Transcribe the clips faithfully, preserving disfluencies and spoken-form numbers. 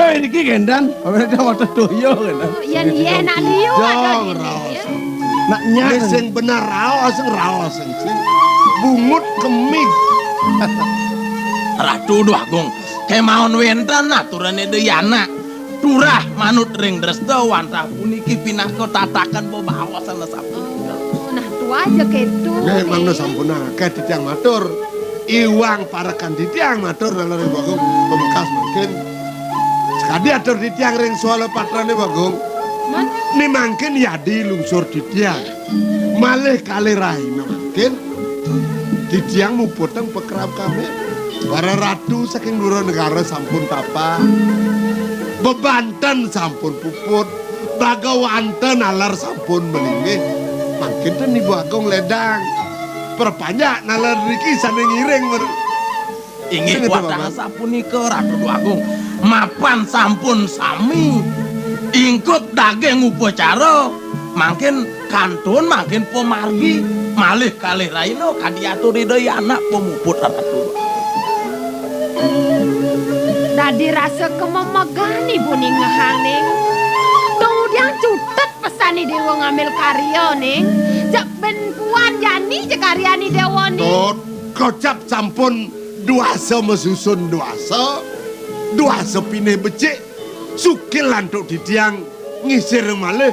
Iki gendan, ora ada waktu doyo gendan. Oh, yen iya nak liu ada gini, raos. Ya. Nak nyak. Wis sing bener raos, sing raos sing sing. Bungut kemih. Ratu Déwa Agung, kemawon wénten aturane Dayana. Turah manut ring dresta wantah puniki pinaka tatakan bebaos ana sapunika. Oh, nah, tuah aja ketu. Nggih, mangda sampun akeh titiang matur. Iwang parekan titiang matur lalare Bagong pemekas mangkin. Sekadi atur titiang ring swala patrane Bagong. Ni mangkin yadi lungsur titiang. Malih kalih rahina mangkin. Titiang muputeng pakrab kami. Para ratu saking dura negara sampun tapa. Bebanten sampun puput. Bagawanten alar sampun melinggih. Mangkin ten Ibu Agung ledang. Perpanjak nalar niki sane ngiring mer-, inggih, sing wantah Paman. Sapunika, Ratu Déwa Agung. Mapan sampun sami ingkut daging upacara, mangkin kantun, mangkin pamargi, malih kalih rahina kadi atur Ida anak pamuput, Ratu. Dadi rasa kamemegan ibu ningehang ning. Kemudian cutet pesan i Dewa ngambil karya ning. Cek ben puan jani cek karyani Dewa ning. Tut, kocap sampun duasa masusun duasa, duasa pinih becik, sukil lantuk titiang ngisir malih,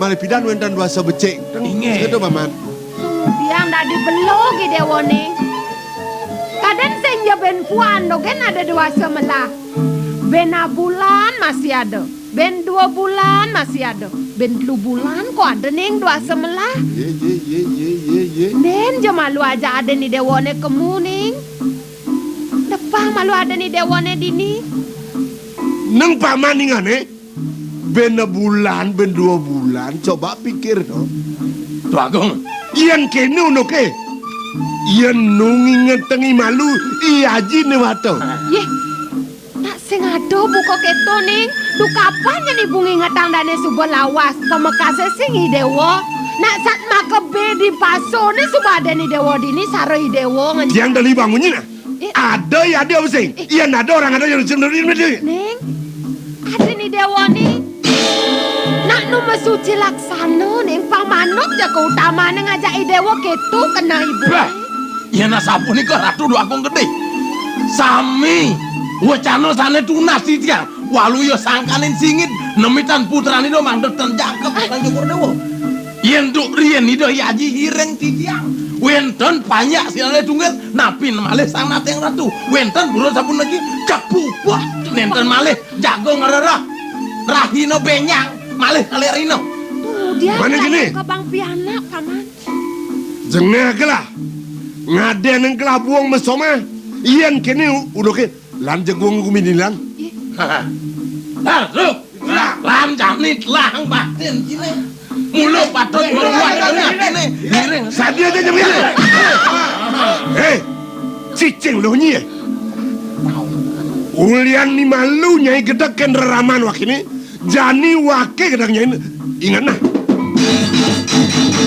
malih pidan wénten duasa becik. Inggih. Segitu, Paman. Kemudian dadi belo ki Dewa ning. Kadén sing ya ben puan dogen ada duasa melah. Ben abulan masih ada. Ben dua bulan masih ada. Ben telu bulan kok ada ning duasa melah. Ye, ye, ye, ye, ye, ye. Nen ja malu aja ada ni Dewa ne kemu ning. Depah malu ada ni Dewa ne dini. Neng Paman ningane, ben abulan, ben dua bulan, coba pikir to. Tuagung. Yen kene unuke, yen nu ngingetengi malu, i aji ne wato. Ye, nak sing ada buka keto ning. Tu kapan yen ibu ngingetang dane suba lawas, pamekase sing i Dewa. Nak sat makebe di paso ne suba ada ni Dewa dini sara i Dewa ngen. Tiang dali bangunnya nah. Eh. Ada ya ada apa sing? Eh. Iya ada orang ada yang sing dali. Ning, ada ni Dewa ning. Nak nu mesuci laksana ning pamanut jaga utama ning ngajak i Dewa keto kena ibu. Bah. Yen asapunika Ratu Déwa Agung Gedhe. Sami wacana sane tunas titiang. Waluya sangkaning singit nemitan putrane do mandhet ten jangkep Sang Cokor Dewa. Yen duk riyen Ida Yaji iring titiang. Wenten panjak silane tunggal napi malih Sang Nateng Ratu. Wenten pura sapuniki kepuput. Nenten malih jago ngrereh. Rahina benyang malih kalih rina. Kemudian Mane kene? Ke Bang Pianak, Paman. Jengah gelah. Ngaden gelah buang mesoma. Yen kene uduke lan jagung guminilan. Ih. Lah, lu. Lah, lan jani telah batin kene. Mula patut meruat kene atine. Ngiring. Sadia aja jeng ini. Hei, cicing lu nyi. Ulian ni malu nyai gedek ken reraman wakini. Jani wake kadang nyain ingat nah.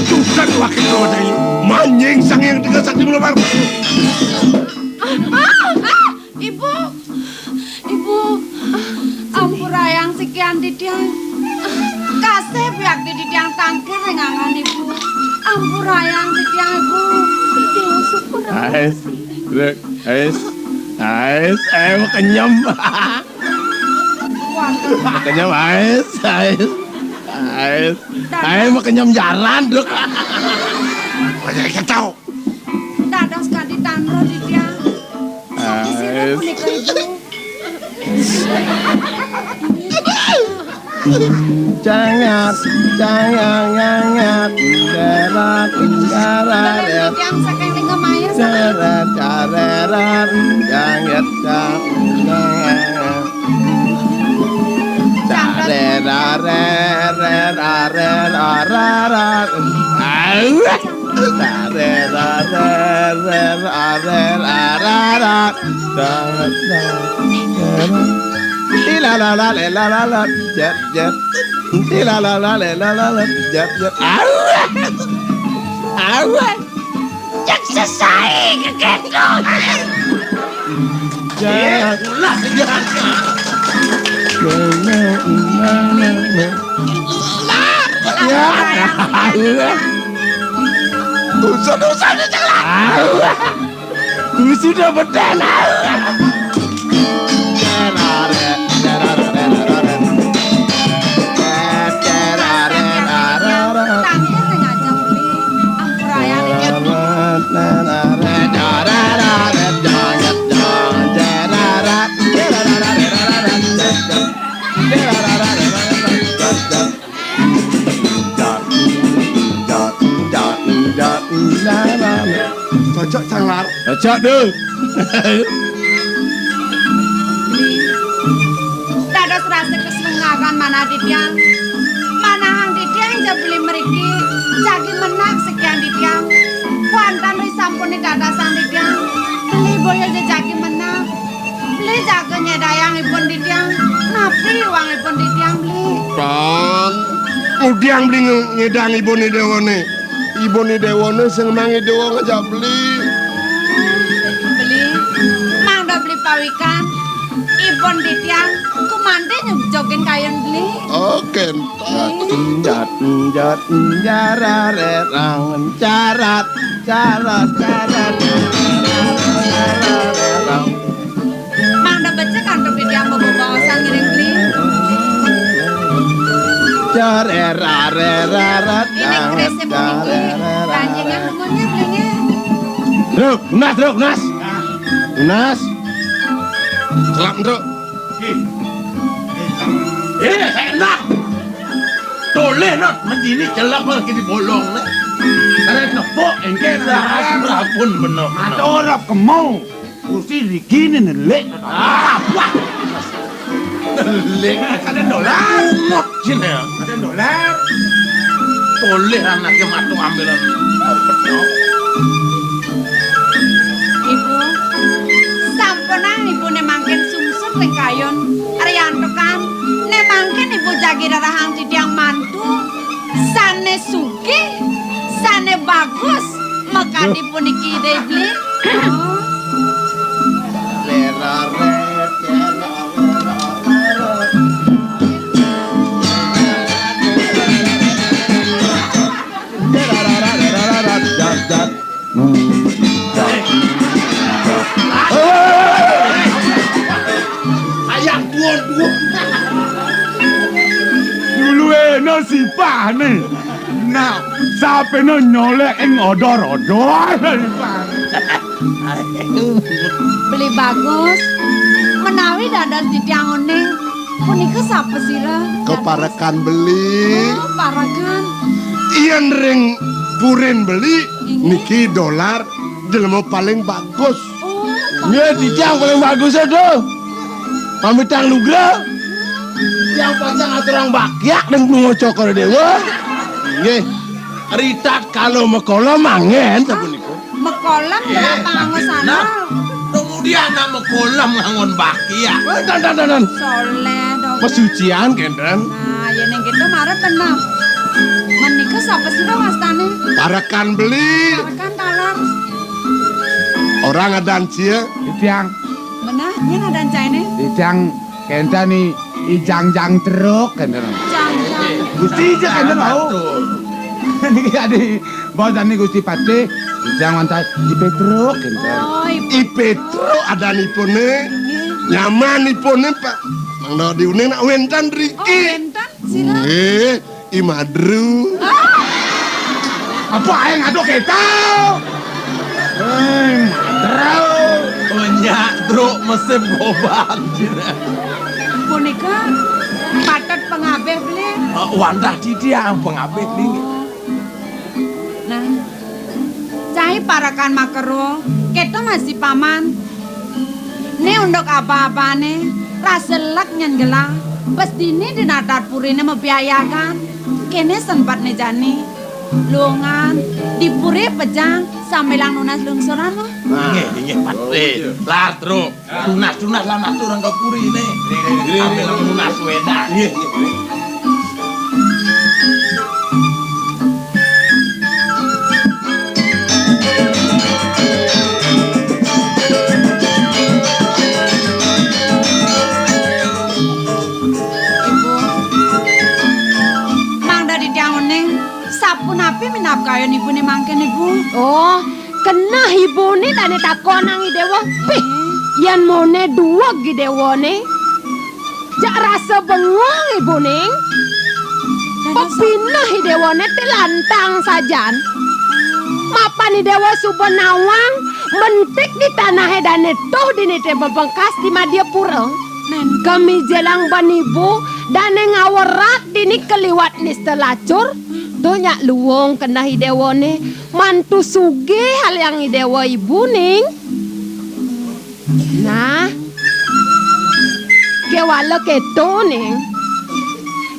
Tukan wake kawat ayu. Manjing sang yang tiga sakti mula baru. Ah, ah, ah, Ibu, Ibu, ah, ampurayang sikian titiang. Ah, kasih piak di titiang tangkir ringangan Ibu. Ampurayang titiang Ibu. Ibu syukur. Ais, Rek, Ais, Ais, ayo kenyem. Makanya, Ais, Ais, Ais, Ais, makanya jalan, Dok. Banyak kita tahu. Dados kadi tanro, Ditya. Ais. Punika, Ibu. Jangat, jangang, jangat, darat, darat, ya. Yang saking lingga maya, saking. Darat, darat, jangat, jangat. Awe! Awe! Cek sesai keketo. Jangan. Ulah, jangan. Usun-usun, Cang Lar. Usun udah beden. Tangkil sing ajeng beli, ampurayang iki. Cocok, Cang Lar. Cocok, Dul. Dados rasa kesenengan manah titiang. Manahang titiang ja beli mriki, jagi menang sekian titiang. Kuantan ri sampune dadasang titiang. Beli boya ja jagi menang. Beli jaga nyedayang ipun titiang. Napi iwang ipun titiang, beli? Pan, ngudiang beli nge-, ngedang ibune dewane. Ibune dewane sing mangi dewa ngajak beli. Beli, mangda beli pawikan. Ipun titiang kumandi nyujogin kayun beli. Oh, kentat. Enjat, enjat, enjararet, rang, encarat, carat, carat, rang. Mangda becik antuk titiang bebaosan ngiring beli. Jar, er, ar, er, ar, ar, Ini dang, kerisnya dar, puniki. Er, er, ar, Kanjengan er. Semuanya belinya. Truk, nas, truk, nas. Nas. Celap, truk. Eh, enak. Toleh, Not, mendini celap lagi di bolong, nek. Karena nepuk, engke. Lah, prapun bener. Matur kemu. Kursi riki nelik. Ah, wah. Nelik. Ada dolar. Umut sini ya. Ada dolar. Boleh anaknya matu ambilan. Ibu, sampunang ibune mangkin sungsut ring kayun. Ariantukan, ne mangkin ibu jagi rerahang titiang mantu. Sane sugih, sane bagus, makadi puniki Ida Iblis. Ayang tuwa-tuwa. Duluena sipahne. Nah, sapena nyolek ing odor-odor. Beli Bagus, menawi dados titiang oning, punika sapa sira? Keparekan beli. Oh, parekan. Yen ring purin beli, inggih, niki dolar jelema paling bagus. Oh, nggih, titiang paling bagus to. Pamitang lugra. Tiang pacang aturang bakyak ning Bunga Cokor Dewa. Nggih. Ritat kalo mekola manggen sapunika. Mekola nggih, nggih. Apa nganggo sandal? Nah, kemudian nak mekola nganggon bakyak. Eh, tan, tan, tan, tan. Soleh dong. Pesucian kenten. Nah, yen ning gitu mara bener. Menika sapa sira wastane? Parekan beli. Parekan taler. Orang adan cia. Titiang. Menah, yen adan caine? Titiang kenten ni ijang-jang truk kenten. Jang-jang. Gusti aja kenten mau. Betul. Niki adi bosane Gusti Patih, titiang wantai I Petruk kenten. Oh, I Petruk adanipune. Nggih. Nyamanipune, Pak. Mangda diuning nak wenten riki. Oh, wenten, sira. Nggih. I Madru. Ah! Apa ae ngaduk kita? Eh, Madru. Banyak truk mesin gobang. Punika patut pengabih beli. Eh, wandah titiang pengabih beli. Nah. Cai parekan makero, keto masih paman. Né unduk aba-abane, rasa lek nyen gelah. Bestine di natar purine mabiayagan. Kene sempatne jani. Lungan, di puri pejang, sambilang nunas lungsuran lo. Nah. Inggih, inggih, Pak. Oh, iya. Lar, truk. Tunas-tunas lan atur ring purine. Sambil nunas wedang. Nggih, nggih. Ibu, mangda titiang uning, sapunapi Kayun ibuné mangkin, Ibu. Oh, keneh ibuné dané takonang I Déwa. Pih, yén moné dueg I Déwané. Jak rasa bengong ibuné. Pepineh I Déwané té lantang sajan. Mapan I Déwa suba nawang, mentik di tanahé dané tuh dini té mapengkas di Madiapura. Kamijelang ban ibu, dané ngawerat dini kaliwat nista lacur, tuh nyak luung keneh I Déwané, mantu sugih aliang I Déwa ibu, Ning. Nah, kéwala kéto, Ning.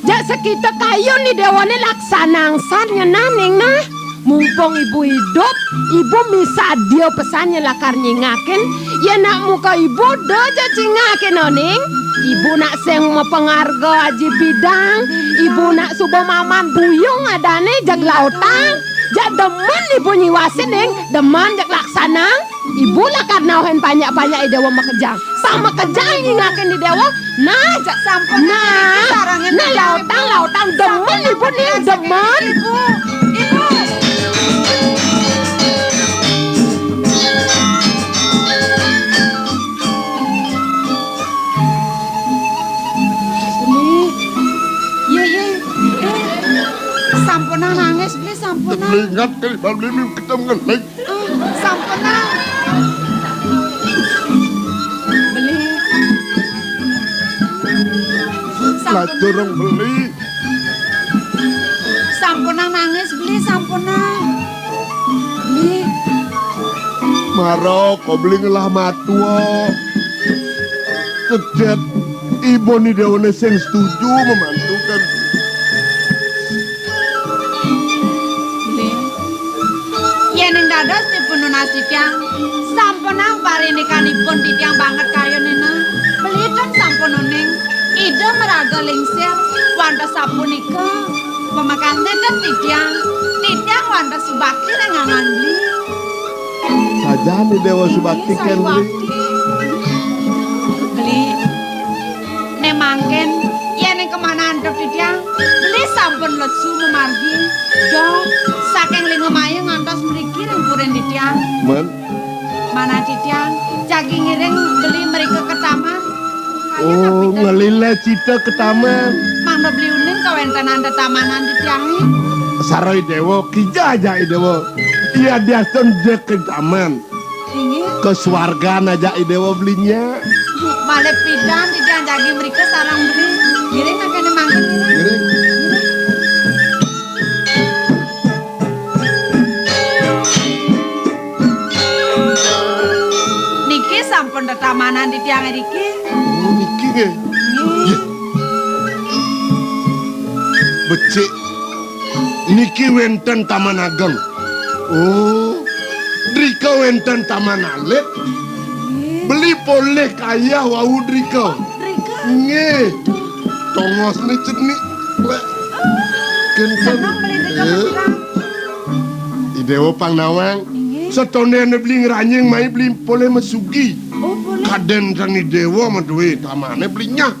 Jak sakita kayun I Déwané laksanang san nyenah, Ning, nah. Mumpung ibu idup, ibu misadia pesan yén lakar nyingakin. Yén nak muka ibu, da ja cingakin, Ning. Ibu nak sing mapangarga aji bidang, ibu nak suba maman buyung adané jeg lautang, jak demen ibu nyiwasin, Ning, demen jeg laksanang. Ibu lakar nauhin panjak-panjak I Déwa makejang. Sang makejang nyingakin I Déwa, nah, jak sampun. Nah, nah, lautang, lautang, demen ibu nih, demen. Ibu, ibu. Beli. Iya, iya. Eh, sampunang nangis, Beli, sampunang. Beli ingat kali, Beli ketemu dengan Beli. Ah, sampunang. Beli. Sampun. Lacur dong, Beli. Sampunang nangis, Beli, sampunang. Beli. Mara, kok Beli ngelah matua. Kedet, ibu ni Déwané sing setuju memantukan. Beli. Yéning dados dipun nunas titiang, sampunang parinikanipun titiang banget kayunina. Beli ten sampun uning. Ida maraga lingsir, wantah sapunika. Pamekante ten titiang, titiang wantah subakti ring angan Beli. Sajan I Déwa subakti kén Beli. Beli. Né mangkin, yén ing kemana antep titiang, Beli sampun lesu mamargi. Duh, saking Linggamaya ngantos mriki ring purin titiang. Men. Manah titiang, jagi ngiring Beli mrika ka taman. Kayun. Oh, napi ten? Ngelileh cita ka taman. Mangda Beli uning kawéntenan tetamanan titiangé. Sareng I Déwa, kija ajak I Déwa. Iya diastun jeg ka taman. Inggih. Ka suargan ajak I Déwa Beli nyak. Malih pidan titiang jagi mrika sareng Beli. Ngiring mangkene mangkin. Ngiring. Niki sampun tetamanan titiang iriki. Oh, niki nggih. Nggih. Becik. Niki wénten Taman Ageng. Oh, drika wénten Taman Alit. Nggih. Beli polih kayeh wau drika. Drika? Nggih. Aduh. Tongosné cenik. Kénten. Seneng Beli drika. Eh. Mesra. I Déwa pang nawang. Inggih. Satondéné Beli ngranjing mai Beli polih masugi. Oh, polih. Kadén tan I Déwa madué tamané Beli nyah.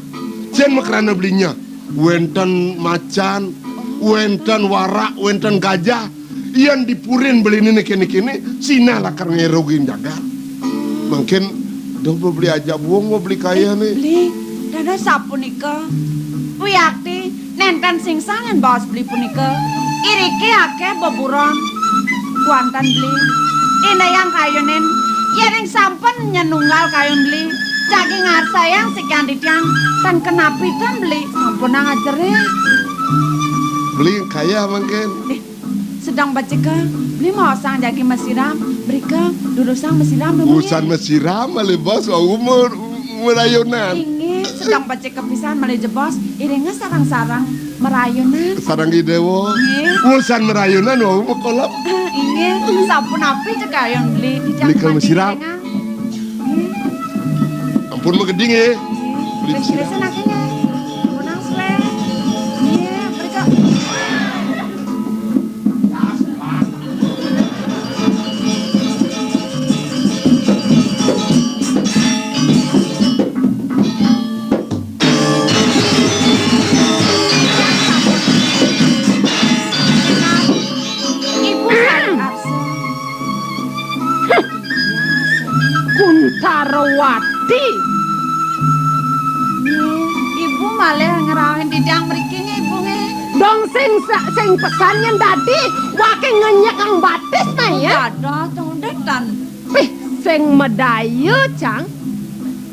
Jén makrana Beli nyah. Wénten macan, wénten warak, wénten gajah. Yén di purin Beliné kéné-kéné, sinah lakar ngérogin jagat. Mangkin, duh, Beli ajak buung, Beli kayehné. Eh, Beli, dados sapunika. Wiakti, nénten sing sangén baos Beli punika. Iriki akéh beburon. Kuanten Beli. Indayang kayunin, yéning sampun nyenunggal kayun Beli, jagi ngarsayang sikian titiang, tan kenapi ten Beli, sampunang ajerih. Beli kayeh mangkin. Eh, sedeng becika, Beli maosang jagi masiram, mrika durusang masiram. Usan masiram, malih bos, wau mer-, merayunan. Inggih, sedeng becika pisan malih jebos, iringa sareng-sareng merayunan. Sareng I Déwa. Nggih. Usan merayunan, wau makolep. Ah, inggih, sapunapi cekayun Beli. Beli kal masiram. Nggih. Ampun magedi nggih. Nggih. Beli masiram. Terus-terusan aja nggih. Menang suwe. Nggih, mrika. Niki Wati. Ibu malih ngrauhin titiang mriki nggih, Ibu nggih. Dong sing sa-, sing pesan yen dadi waké ngenyekang batis nah ya. Dados cundetan. Pih, sing medaya, Cang.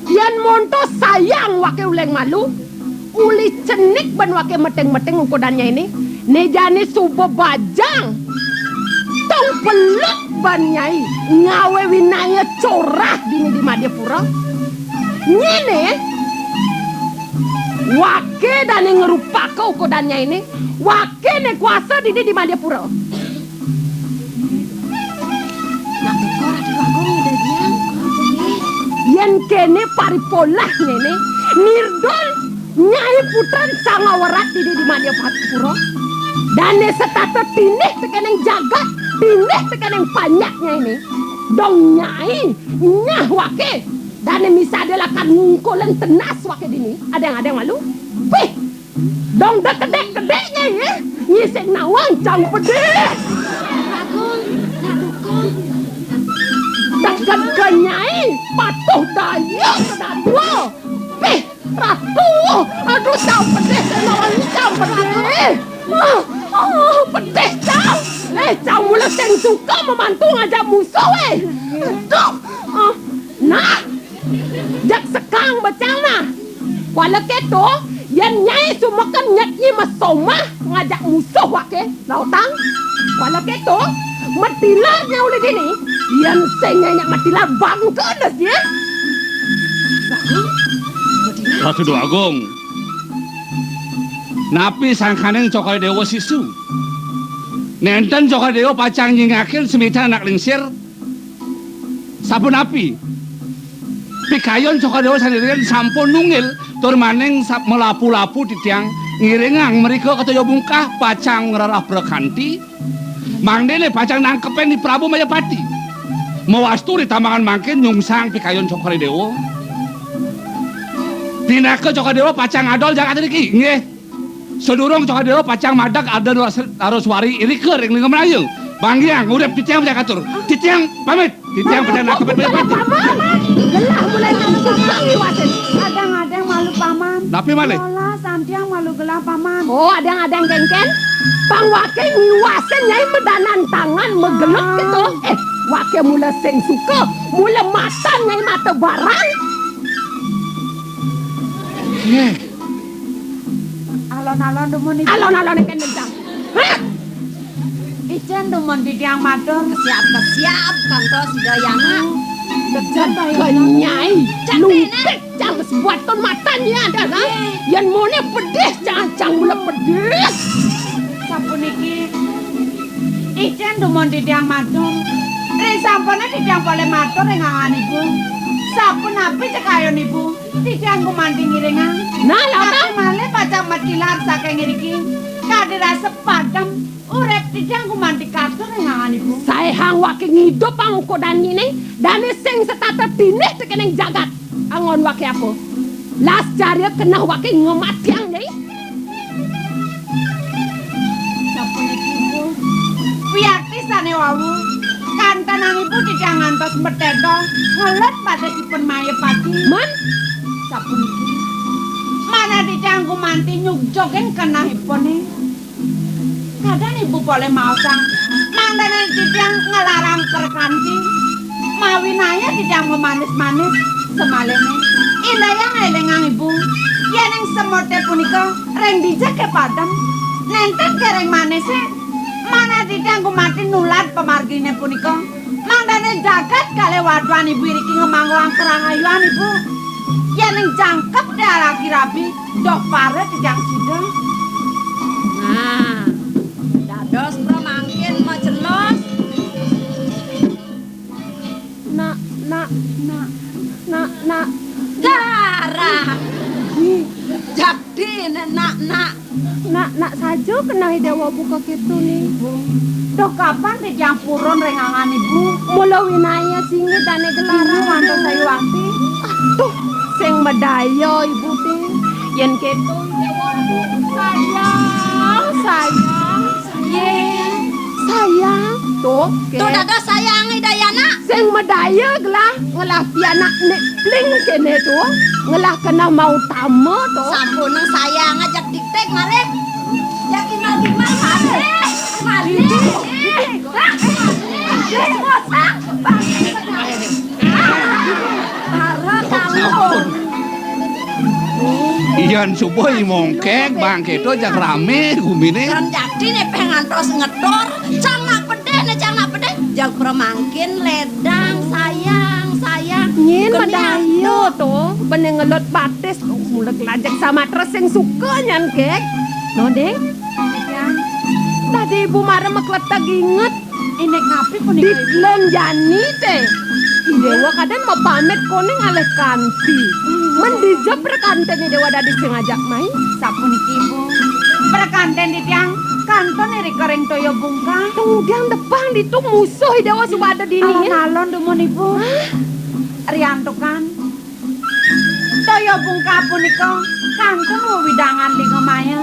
Yen monto sayang waké uling malu, uli cenik ban waké meting-meting ukudan nyainé, né jani suba bajang. Tong peluk ban nyai ngawé winaya corah dini di Madya Pura. Nyainé waké dané ngrupaka ukudan nyainé, waké né kuasa dini di Madya Pura. Nak teka Ratu Agung, Ida Hyang. Yen kéné paripolah ngéné, nirdol Nyai Putran Sangawerat dini di Madya Pura. Dané setata tinih tekéning jagat, tinih tekéning panjak nyainé. Dong nyai nyah waké, dané misadé lakar ngungkuling tenas waké dini. Adéng-adéng malu. Pih, dong da kedék-kedék nyai, ngisik nawang Cang Pedih. Agung, nak dukung. Deket ka nyai, patuh daya ka dadua. Pih, Ratu, aduh, Cang Pedih, sing nawang Cang Pedih. Ah, ah, pedih, Cang. Eh, Cang mula sing suka mamantu ngajak musuh, eh. Aduh. Ah, nah, jak sekang becang nah. Kuala kéto, yén nyai sumeken nyet nyi masomah ngajak musuh waké, lautang. Kuala kéto, matilar nyai uli dini, yén sing nyai nyak matilar bangka ndas ya. Ratu Déwa Agung. Napi sangkaning Cokor Déwa sisu? Nénten Cokor Déwa pacang nyingakin semitang anak lingsir? Sapunapi? Pikayon Cokor Déwa sané riin sampun nunggil tur maning sap-, malapu-lapu titiang ngiringang mrika ka toya bungkah pacang ngrereh prakanti, mangdané pacang nangkepin Prabu Mayapati. Mawastu ritambangan mangkin nyungsang pikayon Cokor Déwa. Pinaka Cokor Déwa pacang adol jagat niki, nggih. Sadurung Cokor Déwa pacang madeg Arda Naraswari irika ring Lingga Melayu. Panggiang urip titiang pacang katur. Titiang pamit. Titiang pacang nangkep. Paman, gelah mulai nangkep ngiwasin. Adéng-adéng malu, Paman. Napi malih? Lola, santiang malu gelah, Paman. Oh, adéng-adéng kénkén. Pang waké ngiwasin nyai madanan tangan magelek kéto. Eh, waké mula sing suka, mula matan nyai mata barang. Nggih. Alon-alon dumun Icén. Alon-alon kénkén, Cang. Hah? Icén dumun titiang matur. Kesiap-kesiap kantos Ida Hyang. Kejam, Pak. Kenyai. Cang, lungkit, Cang, sebuaton matan ya, dah, kan? Nggih. Yén mone pedih, Cang, Cang mula pedih. Sapuniki. Icén dumun titiang matur. Ring sampuné titiang polih matur ring angan Ibu. Sapunapi cekayon Ibu? Titiang gumanti ngiringang. Nah, lha. Tapi malih pacang matilar saking iriki. Kadi rasa padem, urip titiang gumanti katur ring angan Ibu. Saéhang waké ngidup pangukudan nyiné, dané sing setata tinih tekéning jagat. Anggon waké apa? Las carya keneh waké ngematiang nyai. Sapuniki, Bu. Wiakti sané wau, kantenan Ibu titiang ngantos meteda ngelet patihipun Mayapati. Man? Sapuniki. Manah titiang gumanti nyugjugin kenehipune. Kadang Ibu polih maosang, mangdané titiang nglarang perkanti, mawinaya titiang mamanis-manis semaliné. Indayang élingang Ibu, yéning semuté punika ring dija ké padem, nénten ké ring manisé, manah titiang gumanti nulad pamarginé punika. Mangdané jagat kalih waduan Ibu iriki ngemanggoang karahayuan Ibu. Yéning jangkep diaragi rabi, dok para titiang sida. Nah, dados pramangkin macelos. Nak, nak, nak, nak, nak. Darah. Ih. Jakti, nak, nak. Nak, nak saja keneh Ida Déwa buka kéto ni. Duh, kapan titiang purun ring angan Ibu? Mula winaya singgih dané gelarang. Iya, antuk sayu ati. Aduh, sing madaya Ibu té. Yén kéto Ida Déwa sayang, sayang. Sayang. Sayang. To, to dados sayang Ida Yana. Sing madaya gelah ngelah pianak Nik Bling kene to, ngelah keneh mautama to. Sampun sayang ajak diktek malih. Ya kimal-kimal malih. Malih. Malih. Para kalon. Yan suba I Mongkek, Bang Keto jak rame gumine. Kan jati ne peh ngantos ngedor, cang nak pedih ne, cang nak pedih. Jag pramangkin ledang, sayang, sayang. Nyin madaya to, bene ngelut batis, mula gelajak samatra sing suka nyan, Kek. No, Ding? Dadi ibu mara makleteg inget. Indik napi punika, Ibu? Di lén jani té. I Déwa kadén mapamit koné ngalih kanti. Mén dija prakantén I Déwa dadi sing ajak mai? Sapuniki, Ibu. Prakantén titiang kantun irika ring toya bungkah. Tunggiang depang ditu musuh I Déwa suba ada dini. Alon-alon dumun, Ibu. Hah? Riantukan. Toya bungkah punika kantun wewidangan Linga Maya.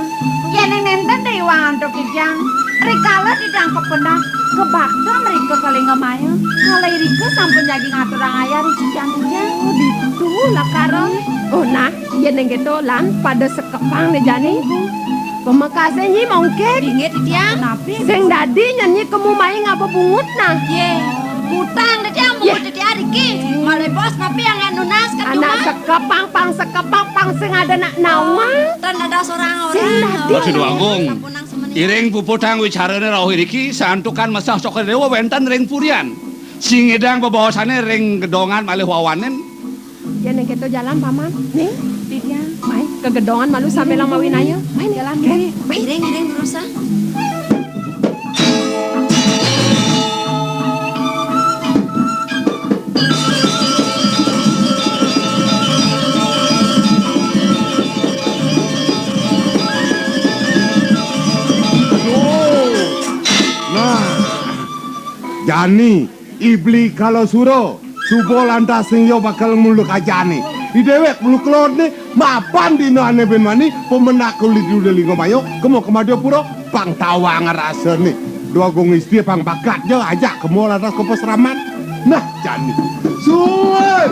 Yéning nénten déwang antuk titiang, rikala titiang kapendak, kabakta mrika ka Linga Maya, kalih irika sampun jagi ngaturang ayah ring titiang, titiang. Oh, ditu lakara. Oh, nah, yéning kéto lan pada sekepang né jani. Pamekasé nyi mongkit. Inggih, titiang. Napi? Sing dadi nyen nyi kemu mai ngaba bungut nah. Yé. Kutang titiang bungut titiang riki. Malih bos napi yang nunas kan? Anak sekepang, pang sekepang, pang sing ada nak nawang. Tan ada sorang orang. Sing dadi. Bos Déwa Agung. Iring puputang wicarané rauh iriki, santukan mesah Cokor Déwa wénten ring purian. Sing ngidang bebaosané ring gedongan malih wawanen. Yén kéto jalan, Paman. Ning, titiang. Mai, ka gedongan malu sambilang mawinaya. Mai, Ning. Jalan, Ning. Mai. Iring, iring, durusang. Aduh. Nah, jani. Ibli Kalasura, suba lantas sing ya bakal muluk ajané. I déwék muluk lodné, mapan dina ané bén mani, pemendak uli Linga Maya, kema ka Madapura, pang tawang rasané. Déwa Agung Istri pang bakat ja ajak kema lantas ka pasraman. Nah, jani. Suwun.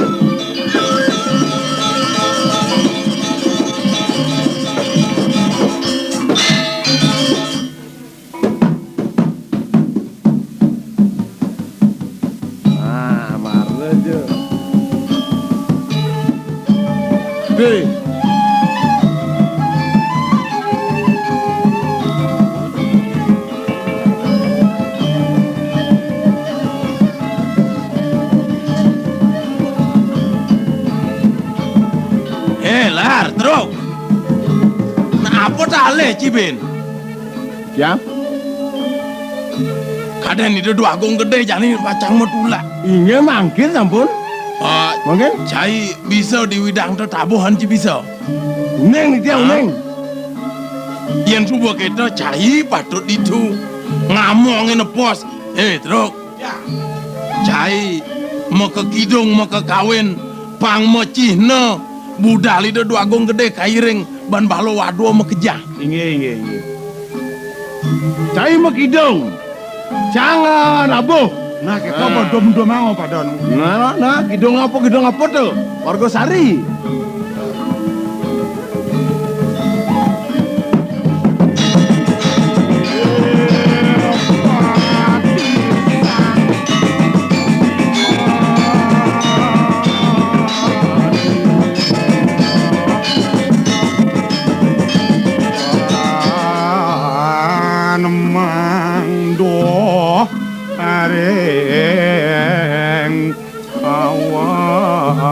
Ah, mara ja. Dé. Eh, Lar, Truk. Nah, apa talih, Cibin? Siap. Kadén Ida Déwa Agung Gedé jani pacang matulak. Inggih mangkin sampun. Ah, mangkin? Cai bisa diwidang tetabuhan ci bisa. Uning niki, ah, uning. Yén suba kéto cai patut ditu. Ngamongé nepos. Eh, Truk. Cai makakidung makakawin pang macihna budal Ida Déwa Agung Gedé kairing ban bala wadua makejang. Inggih, inggih, inggih. Cai makidung. Cang nabuh. Nah, kita, ah, padom-dom mau pada anu. Nah, nah, kidung apa, kidung apa to? Warga Sari. Nemang doh aring awak.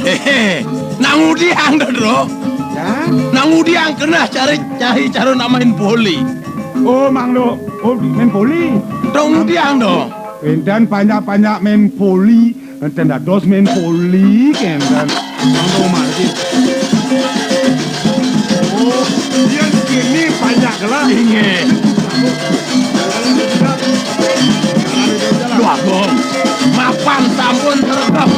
Hehe, nang udi ang dodro? Ya, Nang ngudiang keneh cari cai cara nak main poli. Oh, Mang Do. Oh, main poli. Dong ngudiang dong. Wénten panjak-panjak main poli. Wénten dados main poli, kénten. Mang Do mari. Oh, yén kéné panjak gelah. Inggih. Duh Agung, mapan sampun sregep.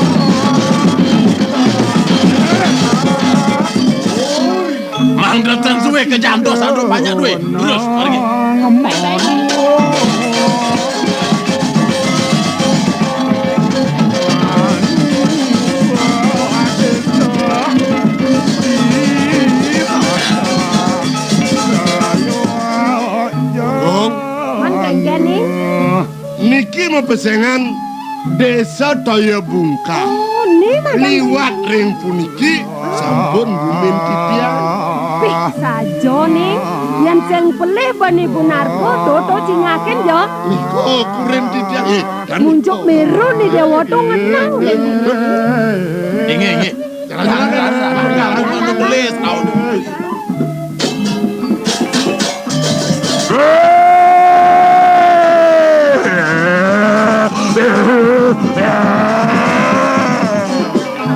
Mangda ten suwé kejantos aduh banyak duit. Terus, mari. Gung. Man genggen nih. Niki mapesengan Désa Toya Bungkal. Oh, nih, Mas. Liwat ring puniki sampun gumin titiang. Pih saja nih, yén sing pelih ban Ibu Narko, to, to cingakin ya. Nika kurin titiang. Eh, dan munjuk miru nih Déwa to ngenang nih. Inggih, inggih. Jangan, jangan, jangan, jangan, jangan, jangan, tulis, tahu.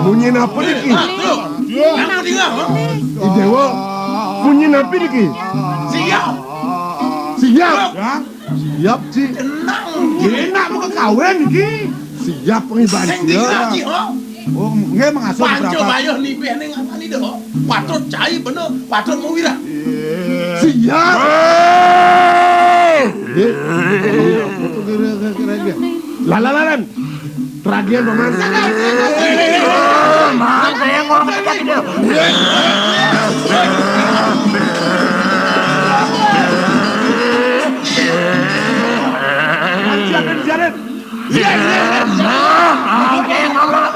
Bunyi napa niki? Ah, tuh. Napa dia, ha? Ih, Déwa, bunyi napa niki? Siap. Siap. Siap, Ci. Tenang. Enak mau kawin iki. Siap pengibaran. Sing siap. Dikira, Ci, ha? Oh, nggih mengasuh. Panca berapa? Bayuh nibih ning apa nih, Déwa? Patut cai bener, patut mawirah. Siap. Nggih. Lalalan. Tragian paman. Mang, saya ngomong tadi dia. Siarin, siarin. Iya, iya, iya. Mang, saya ngomong.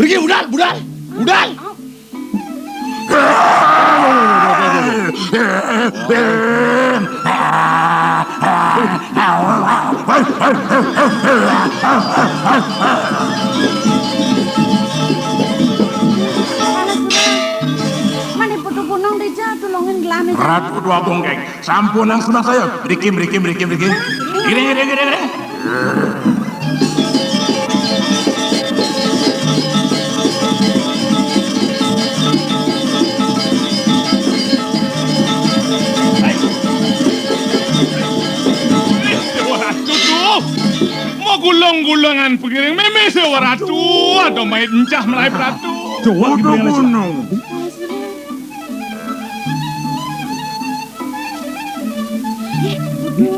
Pergi, budal, budal, budal. Mane Putu Gunung dija tulungin gelane. Ratu Dwagung, Kang. Sampun nang sunah saya. Mriki, mriki, mriki, mriki. Iring, iring, iring, iring. Déwa Ratu, tuh. Mau gulung-gulungan pengiring mémé Déwa Ratu. Aduh, main encah melayu Ratu. Coba Putu gimana sih? Gunung.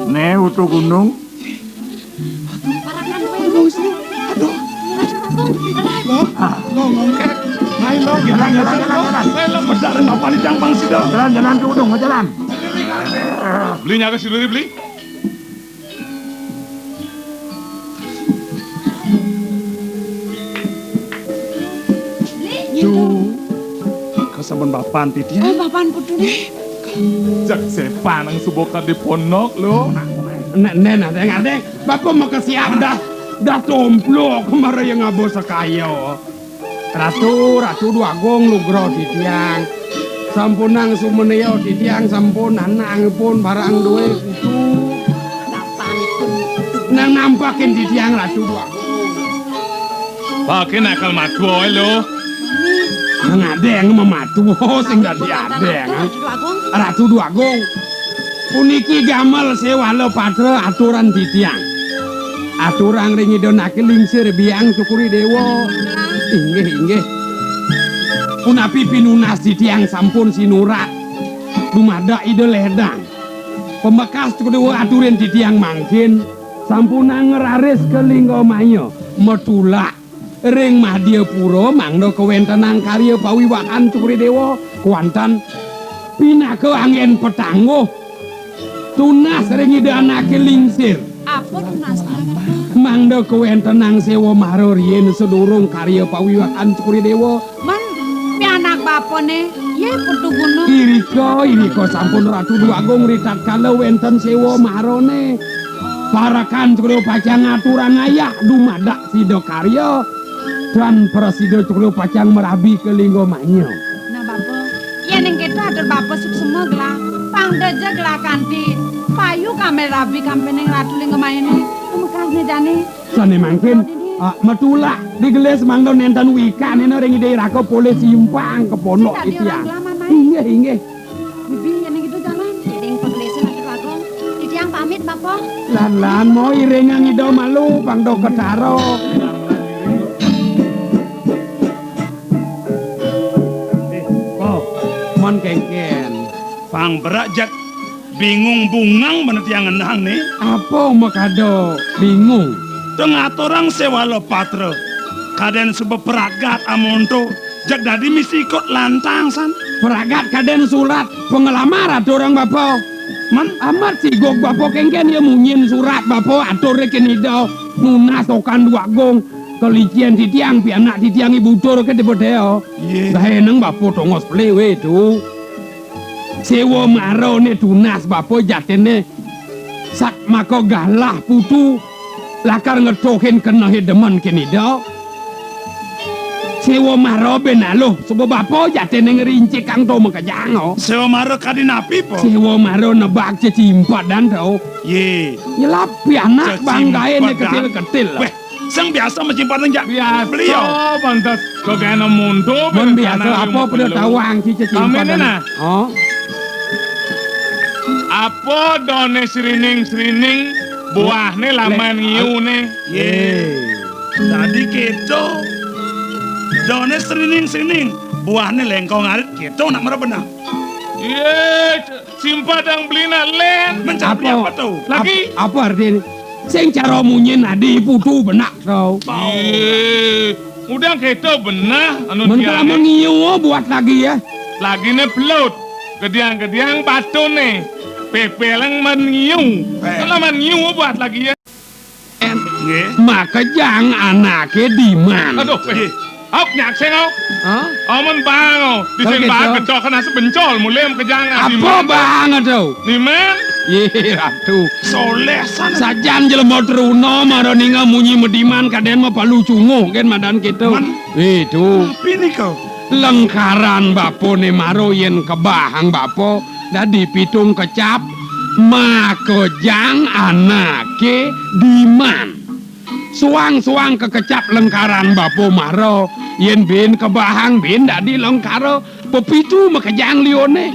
Né, Putu Gunung. Aduh. Loh, loh, ngongkek. Ayo, loh, jalan, jalan, jalan, jalan. Ayo, loh, bedak dan apa nih, Jang, Bang Sida? Jalan, jalan, tuh, dong, jalan. Beli nyaga si Duri, beli. Duh, kasampun bapan titiang. Oh, bapan putune. Jak sepan nang suba kadi ponok, lo. Né, né, nah, deng, deng. Bapa makasiab dah, dah tomplok kemara yang ngaba sakaya. Ratu, Ratu Dwagung lugra titiang. Sampunang sumenea titiang sampun anangipun barang duwe kutu. Nang nampakin titiang Ratu Dwagung. Pakin akal matua wae, lo. Nang adeng mamatu sing dadi adeng. Ratu Dwagung. Puniki gamel sewala patra aturan titiang. Aturang ring Ida Naki Lingsir Biang Cukuri Dewa. Inggih, inggih. Punapi pinunas titiang sampun sinurat dumadak Ida Ledang. Pamekas Cukuri Dewa aturin titiang mangkin sampunang ngraris ka Lingga Maya matulak ring Madya Pura mangda kawentenang karya pawiwahan Cukri Dewa, kuanten pinaka anggen patangguh tunas ring Ida Anake Lingsir. Apa tunas? Mangda kawentenang sewa mara riin sadurung karya pawiwahan Cukri Dewa. Man, pianak bapane, ye Putu Gunung. Irika, irika sampun Ratu Dwagung ritatkala wenten sewa marane. Parekan Cokor Pacang aturang ayah dumadak sida karya, tan prasida Cokor Pacang marabi ka lingga maya. Nah, Bapa, yén ing kéto atur Bapa suksma gelah, pang da ja gelah kanti payu kambil rabi kampining Ratu Lingga Mayané, pamekasné jani. Sané mangkin, ah, matulak di gelis mangda nénten wikané ring Ida Raka polih simpang ka pondok. Sing dadi titiang orang gelah, Mamai. Inggih, inggih. Bibi, yén gitu jalan. Ring pagelisé Ratu Agung. Titiang pamit, Bapa. Lan-lan mau iringang Ida malu, pang da ketara. Eh, Po, mon kénkén. Pang berak jak bingung bungang bener tiang ngenah né. Apa makada bingung? Teng aturang séwala patra. Kadén suba pragat amonto. Jak dadi misi ikut lantang san. Pragat kadén surat panglamar aturang Bapa. Man? Amat sigug Bapa kénkén ya munyin surat Bapa atur ring Ida nunas okan Dwagung. Kalicén titiang pianak titiang ibutur ké dipedéa. Yé. Daéneng Bapa tongos pelih wé tu. Séwa marané tunas Bapa jatiné. Sak maka galah putu lakar ngetuhin kenehé demen kinida. Séwa mara ben aluh, suba Bapa jatiné ngrincikang to makejang, oh. Séwa mara kadi napi, Po? Séwa mara nebak cecimpedan to. Yé. Nyelap pianak banggaé né ketil-ketil. Wéh, sing biasa macimpadan jak. Biasa, beliau. Pantes kagéna mundur. Mun biasa apa pada tawang ci cecimpedan. Nah. Oh. Apa dané srining-srining, buahné laman ngiuné? Yé. Dadi kéto. Dané srining-srining, buahné lengkong arit kéto nak mara beneh. Yé, simpang dang beli nak lén. Mencari apa to? Lagi. Ap-, apa artiné? Sing cara munyin adi putu benak to. Yé, udah kéto beneh anu. Mun kelamun ngiu buat lagi ya. Laginé pelut. Gediang-gediang batuné. Pepeleng man ngiu. Eh. Kalau man ngiu buat lagi ya. Nggih. Makejang anaké diman. Aduh, eh. Nggih. Ap nyakseng au. Hah? Amun bang au. Disin bang gedok kena sebencol mulai makejang. Apa bang ado? Diman? Yé, Ratu. Soleh sana. Sajan jelema truna mara ninga munyi mediman kadén mapalu cunguh kén madan kéto. Man. Itu. Napi nika? Lengkaran bapané mara yén kebahang bapa dadi pitung kecap, makejang anaké diman. Suang-suang kakecap lengkaran bapa mara, yén buin kebahang buin dadi lengkara, pepitu makejang liané.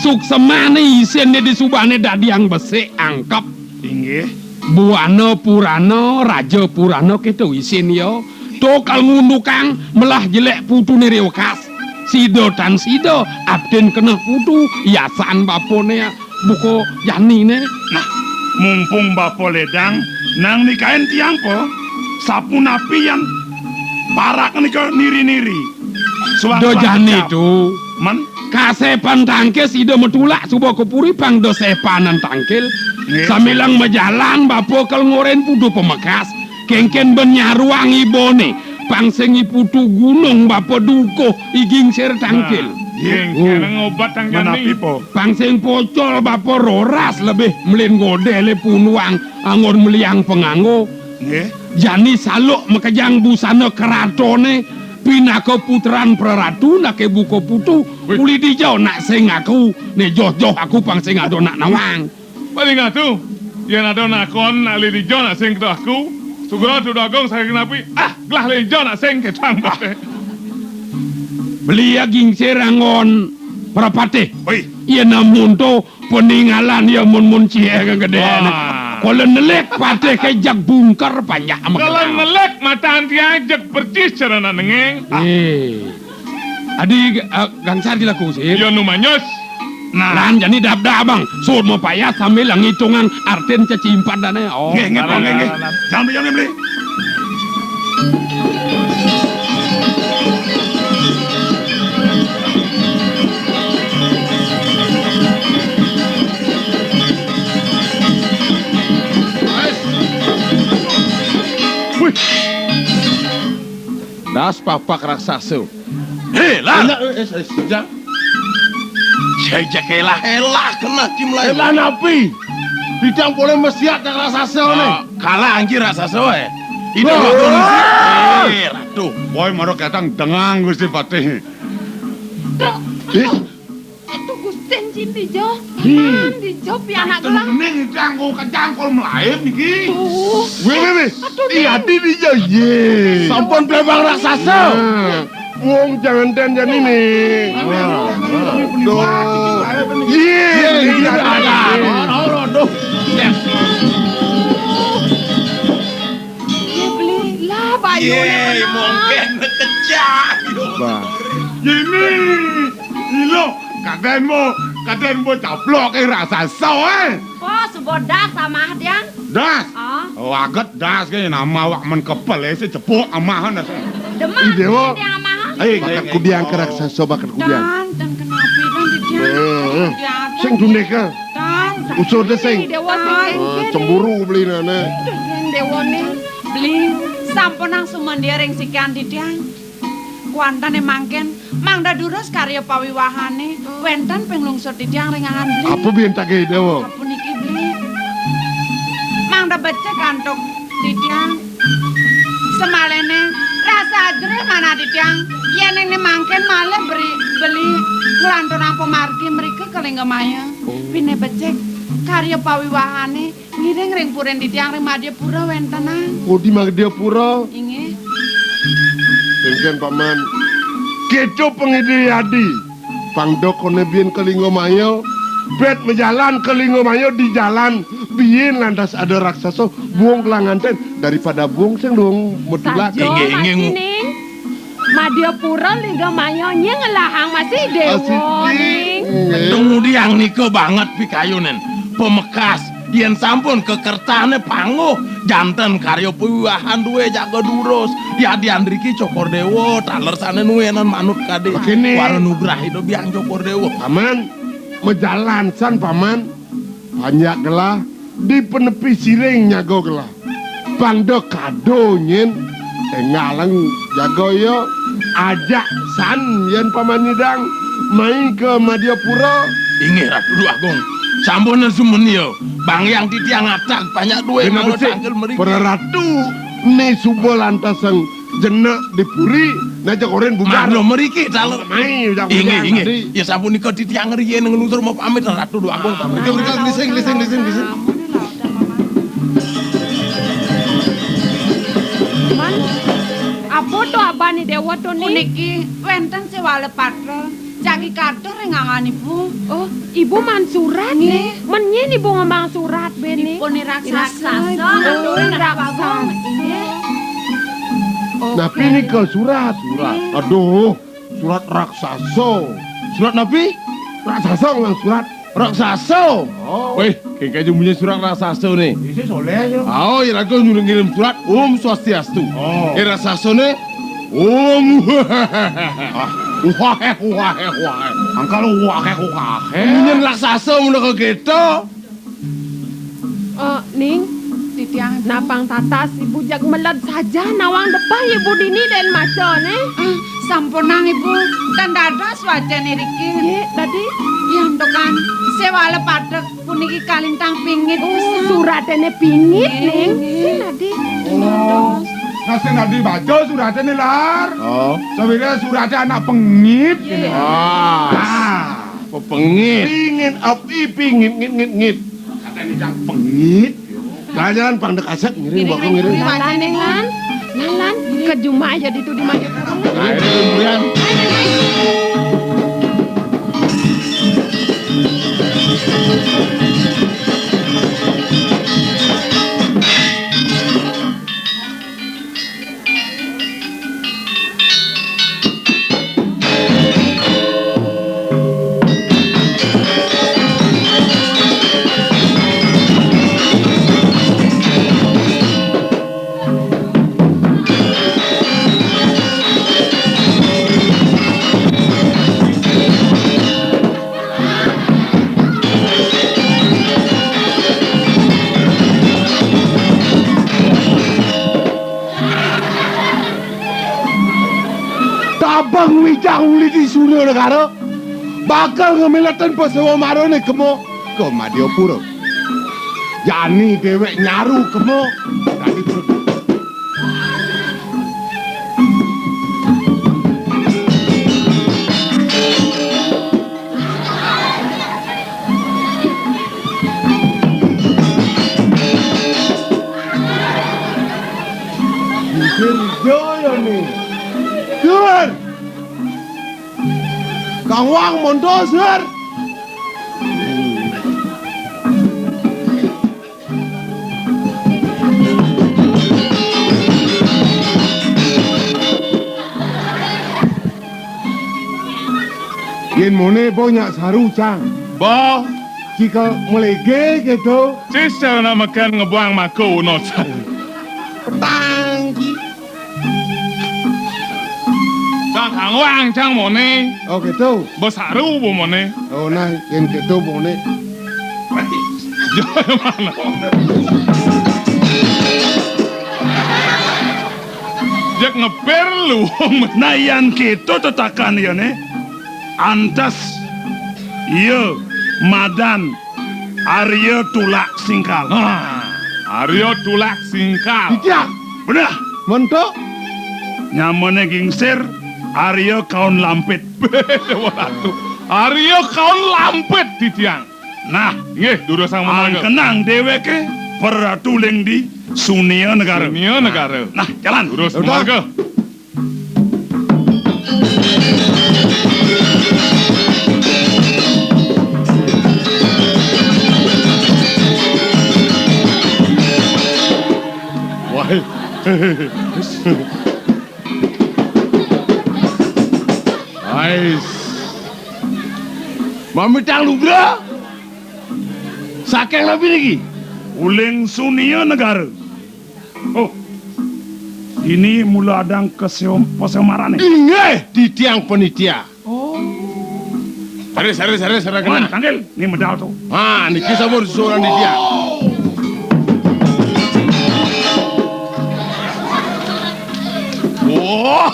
Suksemané isinné disubané dadiang besik angkep. Inggih. Buana Purana, Raja Purana kéto isin ya. To kal ngundukang melah jelék putuné riwekas. Sida tan sida, abdin keneh putu, yasan bapané buka janiné. Nah, mumpung bapa ledang, nang nikahin tiang, Po. Sapunapi yan parak nika niri-niri. Suang-suang jani kecap. To. Man? Kasepan tangkil sida matulak suba ka puri pang da sepanan tangkil. Nggih. Sambilang majalan bapa kal ngorahin putu pamekas. Kénkén ben nyaruang ibané. Pang sing i putu gunung bapa dukuh i gingsir tangkil. Nah, gingsir ngobat tang jani. Menapi, Po? Pang sing pocol bapa roras lebih melin godélé punuang anggon meliang panganggo. Nggih. Jani saluk makejang busana keratoné pinaka putran praratu naké buka putu. Wih. Uli dija nak sing aku, né joh-joh aku pang sing ada nak nawang. Paling atuh, yén ada nakon nak li dija nak sing kéto aku, sugra tu dagang saya kenapi, ah, gelah li dija nak sing kétang. Ah. Beli ya gingsir anggon prapatih. Oi. Yén amun to Peninggalan ya mun-mun cié gedé. Wah. Kala nelik patih ké jeg bungker panjak. Kala nelik matan tiang jeg percis cara nak nengeng. Ah. Eh. Adi, eh, gangsar dilaku sih. Ya nu manyus. Nah. Lan jani dab-dab, Bang. Sud mapayas sambil ngitungang artin cecimpadané. Oh. Nggih, nggih, nggih, nggih. Jangan beli, jangan beli. Wih. Das papak raksasa. Hé, lah. Enak, eh, eh, eh, sejak. Sejak elah. Elah kena cim lain. Elah napi? Didang polih mesiat dang raksasa né. Ah, kalah anggih raksasa, eh. Ida Wah. Wagung sih. Eh, Ratu. Woi, mara ketang dengang Gusti Patih. Duh. Ih. Aduh, Gusti, Cin, dija. Hmm. Cin, dija, pianak gelah. Ning, didang kok kejang kol melaib niki. Duh. Wih, wih, wih. Aduh, Ning. Iya, di dija, yé. Sampun plebang raksasa. Nah. Wong jangan dandan ini. Duh. Iya, iya, ada. Aduh. Iya, beli. Lah, bayu. Iya, mungkin kejang. Bah. Ini, ini lo, kaden mo, kaden mo caplok, eh, raksasa, eh. Oh, suba das amah tiang. Das? Ah. Oh, aget das ké nama awak men kepel, eh, si cepuk amahan das. Demak, Ih, Déwa. Tiang amah. Ayo, bakat kudiang ke raksasa, bakat kudiang. Dan, dan kenapi, dan di tiang. Eh, eh. Sing dunik, eh. Dan, dan. Usur dé sing. Déwa sing. Eh, cemburu beli nana. Déwa né. Beli, sampun nang sumandia ring sikian di tiang. Kuantané mangkin, mangda durus karya pawiwahané, wénten ping lungsur titiang ring angan beli. Apa biyen tak gawe, Déwa? Apa niki, beli? Mangda becik antuk titiang. Semaliné, rasa ajrih manah titiang. Yén ing né mangkin malih beri, beli nglanturang pamargi mrika ka Lingga Maya. Oh. Pinih becik, karya pawiwahané ngiring ring purin titiang ring Madhyapura wénten, Nang. Oh, di Madhyapura? Inggih. Kéngkén, Paman. Kéto pangidih adi. Pang dok koné biyen ka Lingga Maya. Bet majalan ka Lingga Maya di jalan. Biyen lantas ada raksasa buung kelanganten. Daripada buung sing luung medulak. Saja, inggih, inggih. Masih, Ning. Madhyapura Lingga Maya nying ngelahang masih Déwa, Asiki. Ning. Inggih. Tumudiang nika banget pikayunin. Pamekas, yén sampun kakertané panguh, janten karya pawiwahan duwé jaga durus. Yadian riki Cokor Déwa, taler sané nuwénan manut kadé. Kéné. Wara nugrahi do biang Cokor Déwa. Paman, majalan san, Paman. Panjak gelah, di penepi siring nyaga gelah. Pang da kada nyén, énggalang jaga ya, ajak san yén paman nyidang mai ka Madhyapura. Inggih, Ratu Déwa Agung. Sampun sumenia, bang yang titiang atag panjak duwé. Dina mangga becik, tanggal mriki. Para ratu né suba lantasang jenek di puri, nah, jak orén bubar. Mangga mriki, taler. Mai, jak inggih, ujar inggih tadi. Ya sampun nika titiang riyen nglungsur mau pamit, Ratu Déwa Agung. Mriki, mriki, glising, glising, glising, glising. Man, apa to abané Déwa to, Ning? Puniki wénten séwala patra. Jagi katur ring angan Ibu. Oh, Ibu maan surat, nggih. Nggih. Men nyén Ibu ngembang surat, béné? Ipun raksasa. Raksasa, Ibu. Oh, raksasa. Nggih. Oke. Napi nika surat? Surat. Nggih. Aduh, surat raksasa. Surat napi? Raksasa ngembang surat. Raksasa. Oh. Wéh, kéngkén munyi surat raksasa né. Isi soléh ya. Oh, iraga nyuruh ngirim surat Om Swastiastu. Oh. Eh, raksasa né Om. Ah. Uhahe, uhahe, uhahe. Angkal uhahe, uhahe. Munyin raksasa mula ka kita. Eh, Ning, titiang. Napang tatas, Ibu jag meled saja nawang depah Ibu dini den maca né. Eh, sampunang Ibu, tan dados wacan iriki. Nggih, dadi. Yantukan séwala padhek puniki kalintang pingit. Oh, pisan. Suraté né pingit, nggih, Ning. Nggih. Sing dadi. Oh. Dados. Nah, sing dadi baca suraté né, Lar. Oh. Sawiré suraté anak pengit. Nggih. Ah. Ah. Pepengit. Pingit, api, pingit, ngit, ngit, ngit. Katanya jangan pengit. Jalan-jalan pang dek asek, ngiring, ngiring, bakal ngiring. Lalan, Ning, lan. Lalan, ke jumah aja ditu di maju. Nah, ini kemudian. Tabang wijang uli di Sunda Negara, bakal ngamiletin Pasewa Marané kema ka Madhyapura. Jani déwék nyaru kema. Jani terus. Jujur ijo ya ni. Jujur. Kang Wang monto, Sur. Yén moné bo nyak saru, Cang. Bo. Cika melege gitu. Cis cara nak makan ngebuang mako uno, Cang. Petang, Ci. Cang Kang Wang, Cang moné. Oh, gitu. Besaru bo moné. Oh, nah, yén gitu moné. Yo, mana? Jak ngepir lu. Nah, yan gitu tetakan ya, né. Antes, iya, madan Arya Tulak Singkal. Ah, Arya Tulak Singkal. Iya. Bener. Mentuk. Nyamané gingsir, Arya Kaun Lampit. Waduh. Arya Kaun Lampit, titiang. Nah, nggih, durusang mangga. Angkenang déwéké Pratu Lingdi Sunia Negara. Sunia Negara. Nah, jalan. Durus mangga. Wah. Ais. Mamitang lugra. Saking napi niki? Uling Sunia Negara. Oh. Ini mula adang kesiom-, pesemarané. Inggih, titiang panitia. Oh. Sare, sare, sare, sare. Man, kena. Tanggil, ni medal to. Ha, niki sampun susunan titiang. Wah.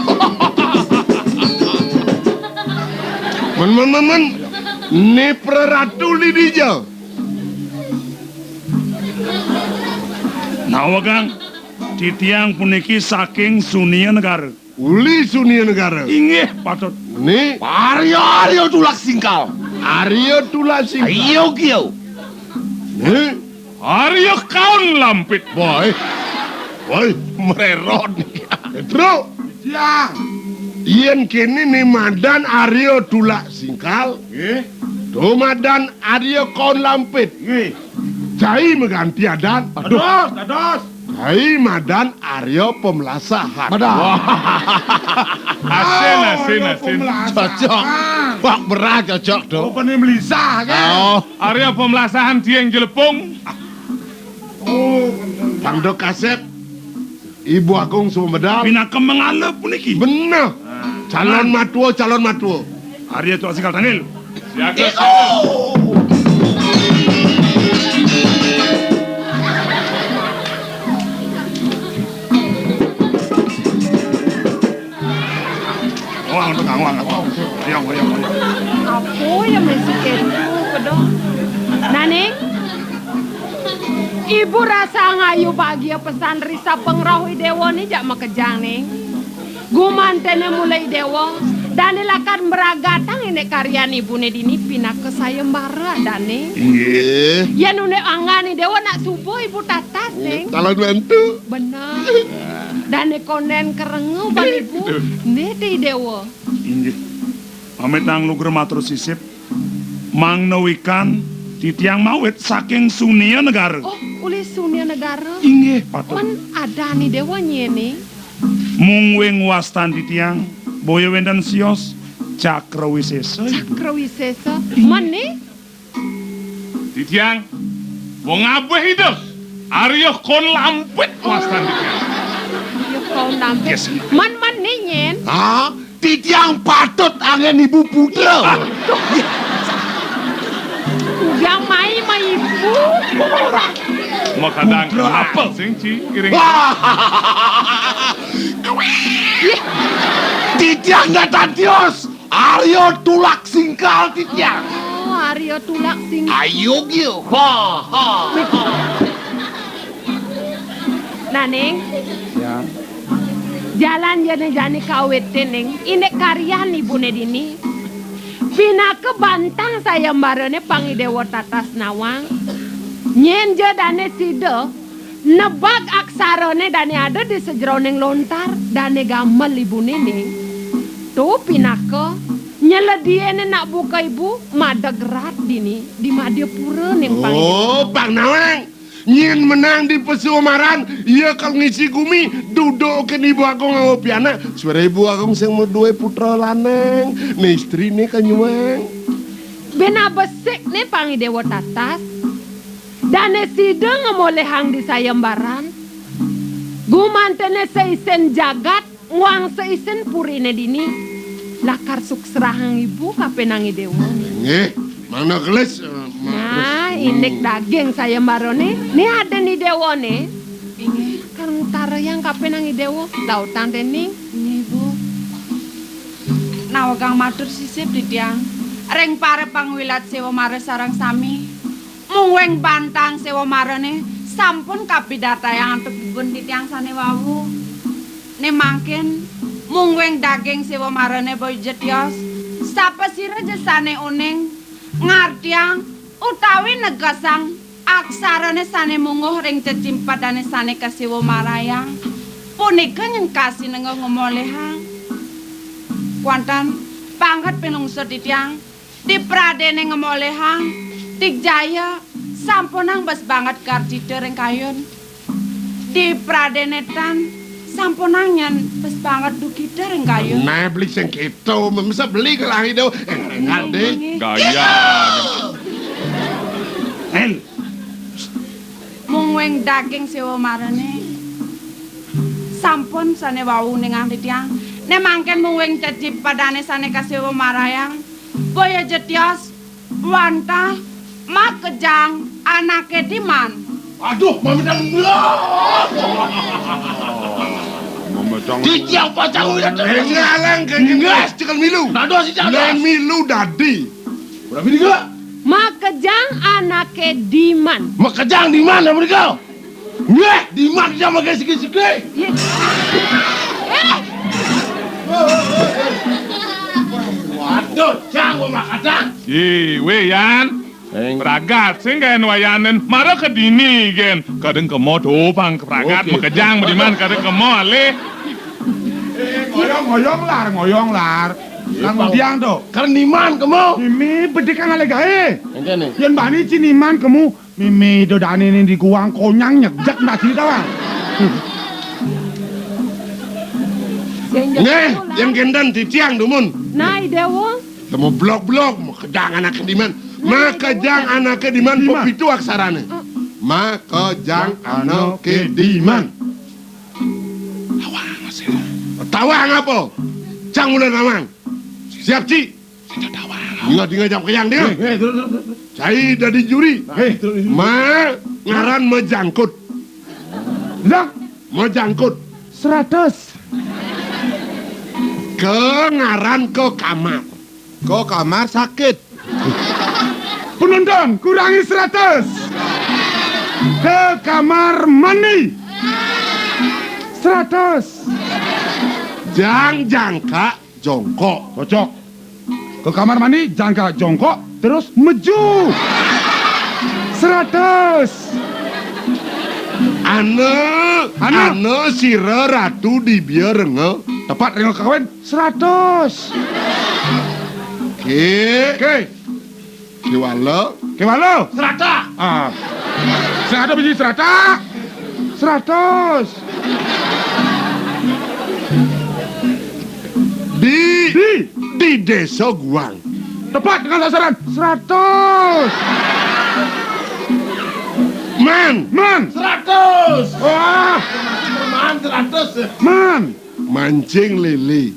Men, men, men, men. Ni Praratu Lidija. Nawegang titiang puniki saking Sunia Negara. Uli Sunia Negara. Inggih, patut. Ni Arya, Arya Tulak Singkal. Arya Tulak Singkal. Ayo, kiyo. Ni Arya Kaun Lampit. Boy. Boy, mererot. Petro. Siang. Yén kéné ni madan Arya Tulak Singkal. Nggih. To madan Arya Kaun Lampit. Nggih. Cai maganti adan. Aduh. Dados, dados. Cai madan Arya Pemelasahan. Madan. Wah. Asin, asin, Arya asin. Pemelasahan. Cocok. Wah, berah cocok to. Oh, bener melisah, kan? Oh. Arya Pemelasahan Dieng Jelepung. Oh, bener. Pangdo kasép. Ibu Agung Sumedal. Pinaka mangala puniki. Bener. Ah. Calon matua, calon matua. Arya Tulak Singkal tanggil. Siaga, siaga. Wang, tukang wang, wang. Oyong, oyong, oyong. Apa ya mesti kedo, kedong? Naning? Ibu rasa ngayu bahagia pesan risa pengrauh I Déwa ni jak makejang ning. Gumanténé mula I Déwa, dané lakar mragatang indik karyan ibuné dini pinaka sayembara dané. Inggih. Yén unduk anggan I Déwa nak suba ibu tatas ning. Calon mantu. Bener. Dané kondén kerenga bang ibu. Né té I Déwa. Inggih. Pamitang lugra matur sisip. Mangda wikan titiang mawit saking Sunia Negara. Oh, uli Sunia Negara. Inggih, patut. Men adan I Déwa nyén? Mungguing wastan titiang, boya wénten sios Cakrawisésa. Cakrawisésa. Inggih. Men né? Titiang, wong abéh Ida. Arya Kaun Lampit wastan titiang. Arya Kaun Lampit. Yes. Men, men né nyén? Hah? Titiang patut anggén ibu putra. Aduh. Udah mai ma ibu. Makadang putra apa? Sing ci, iring. Wah. Titiang datang tios. Arya Tulak Singkal titiang. Oh, Arya tulak sing. Ayo, gil. Ha, ha, ha. Nah, Ning. Ya. Jalan jani jani kawitin, Ning. Indik karyan ibuné dini. Pinaka bantang sayembarane pang I Déwa tatas nawang. Nyén ja dané sida nebak aksarane dané ada di sajeroning lontar, dané gamel ibuné, Ning. To pinaka nyelediene nak buka ibu madeg rat dini di Madiapura, Ning, pang. Oh, pang nawang. Nyén menang di pesumaran, ia kal ngisi gumi, dudukin Ibu Agung nganggo pianak. Suara Ibu Agung sing duwe putra lanang, né istrine kanyuwang. Bena besik né pang I Déwa tatas. Dané sida ngamolihang di sayembaran. Gumantené saisin jagat, nguang saisin purine dini. Lakar suksrahang ibu kapining I Déwa. Nggih, mangda gelis, eh, ma-, nah, terus, indik hmm, daging sayembarane, né adan I Déwane. Inggih. Kar ngutarayang kapining I Déwa, dautang dening. Inggih, Bu. Nawegang matur sisip titiang ring para pangwilat Séwa Mara sareng sami. Mungguing bantang Séwa Marane sampun kapidartayang antuk ibun titiang sane wau. Ne mangkin, mungguing daging Séwa Marane boya ja tios. Sapasira ja sane uning, ngartiang, utawi negesang aksarane sane mungguh ring cecimpadane sane kaséwa marayang, punika nyengkasi nenggo ngemolihang. Kuantan, banget pinungsa titiang. Di pradene ngemolihang, digjaya, sampunang bes banget garjita ring kayun. Di pradene tan, sampunang nyen bes banget dugita ring kayun. Nah, beli sing keto, masa beli ke langit do. Eh, ngarep, deh. Nggih. Gaya. En. Mungguing daging Séwa Marane. Sampun sane wau ningang titiang. Ne mangkin mungguing cecipadane sane kaséwa marayang. Boya ja tios, wantah, makejang, anake diman. Aduh, mamitang. Mamitang. Titiang pacang udah. Ngalang ke ngas cekel milu. Aduh, si Cak. Nang milu dadi. Udah bini gak? Makejang anake diman. Makejang diman, apa nika? Nggih, diman kita pakai siki-siki. Ye. Eh. Waduh, cang gua makejang. Ye, wé, Yan. Eng. Pragat, sing gaen wayanen, mara ke dini, gen. Kadang kemo to, pang pragat, oke, makejang, bediman, kadang kemo, alih. Eh, ngoyong, ngoyong, lar, ngoyong, lar. Kang Udiang to. Kar niman kemo. Mimi, bedikan alih gaé. Engkene. Yen bani ci niman kemu, Mimi dodane ni diguang konyang nyejek ndak sini tawang. Nggih, yang gendan titiang dumun. Nai Dewa. Temu blok-blok, makejang anake diman. Makejang anake diman, diman. Pepitu aksarane. Ah. Makejang anake diman. Tawang, Mas. Tawang apa? Cang ulah nawang. Siap, Ci. Sing tawang. Ingat, ingat, jam kejang, dia. Eh, eh, terus, terus, terus. Cai dadi juri. Eh, terus, terus. Ma, ngaran majangkut. Dah. Majangkut. Seratus. Ke ngaran ke kamar. Ke kamar sakit. Penonton, kurangi seratus. Ke kamar mandi. Seratus. Jang jangka jongkok. Cocok. Ke kamar mandi, jangka jongkok, terus meju. Seratus. Ana, ana. Ana sira ratu dibia renga. Tepat renga kawin. Seratus. Oke. Oke. Kewala. Kewala. Serata. Ah. Sing ada biji serata. Seratus. Di. Di. Di Desa Guang. Tepat dengan sasaran. Seratus. Man. Man. Seratus. Wah. Man seratus. Man. Mancing lele.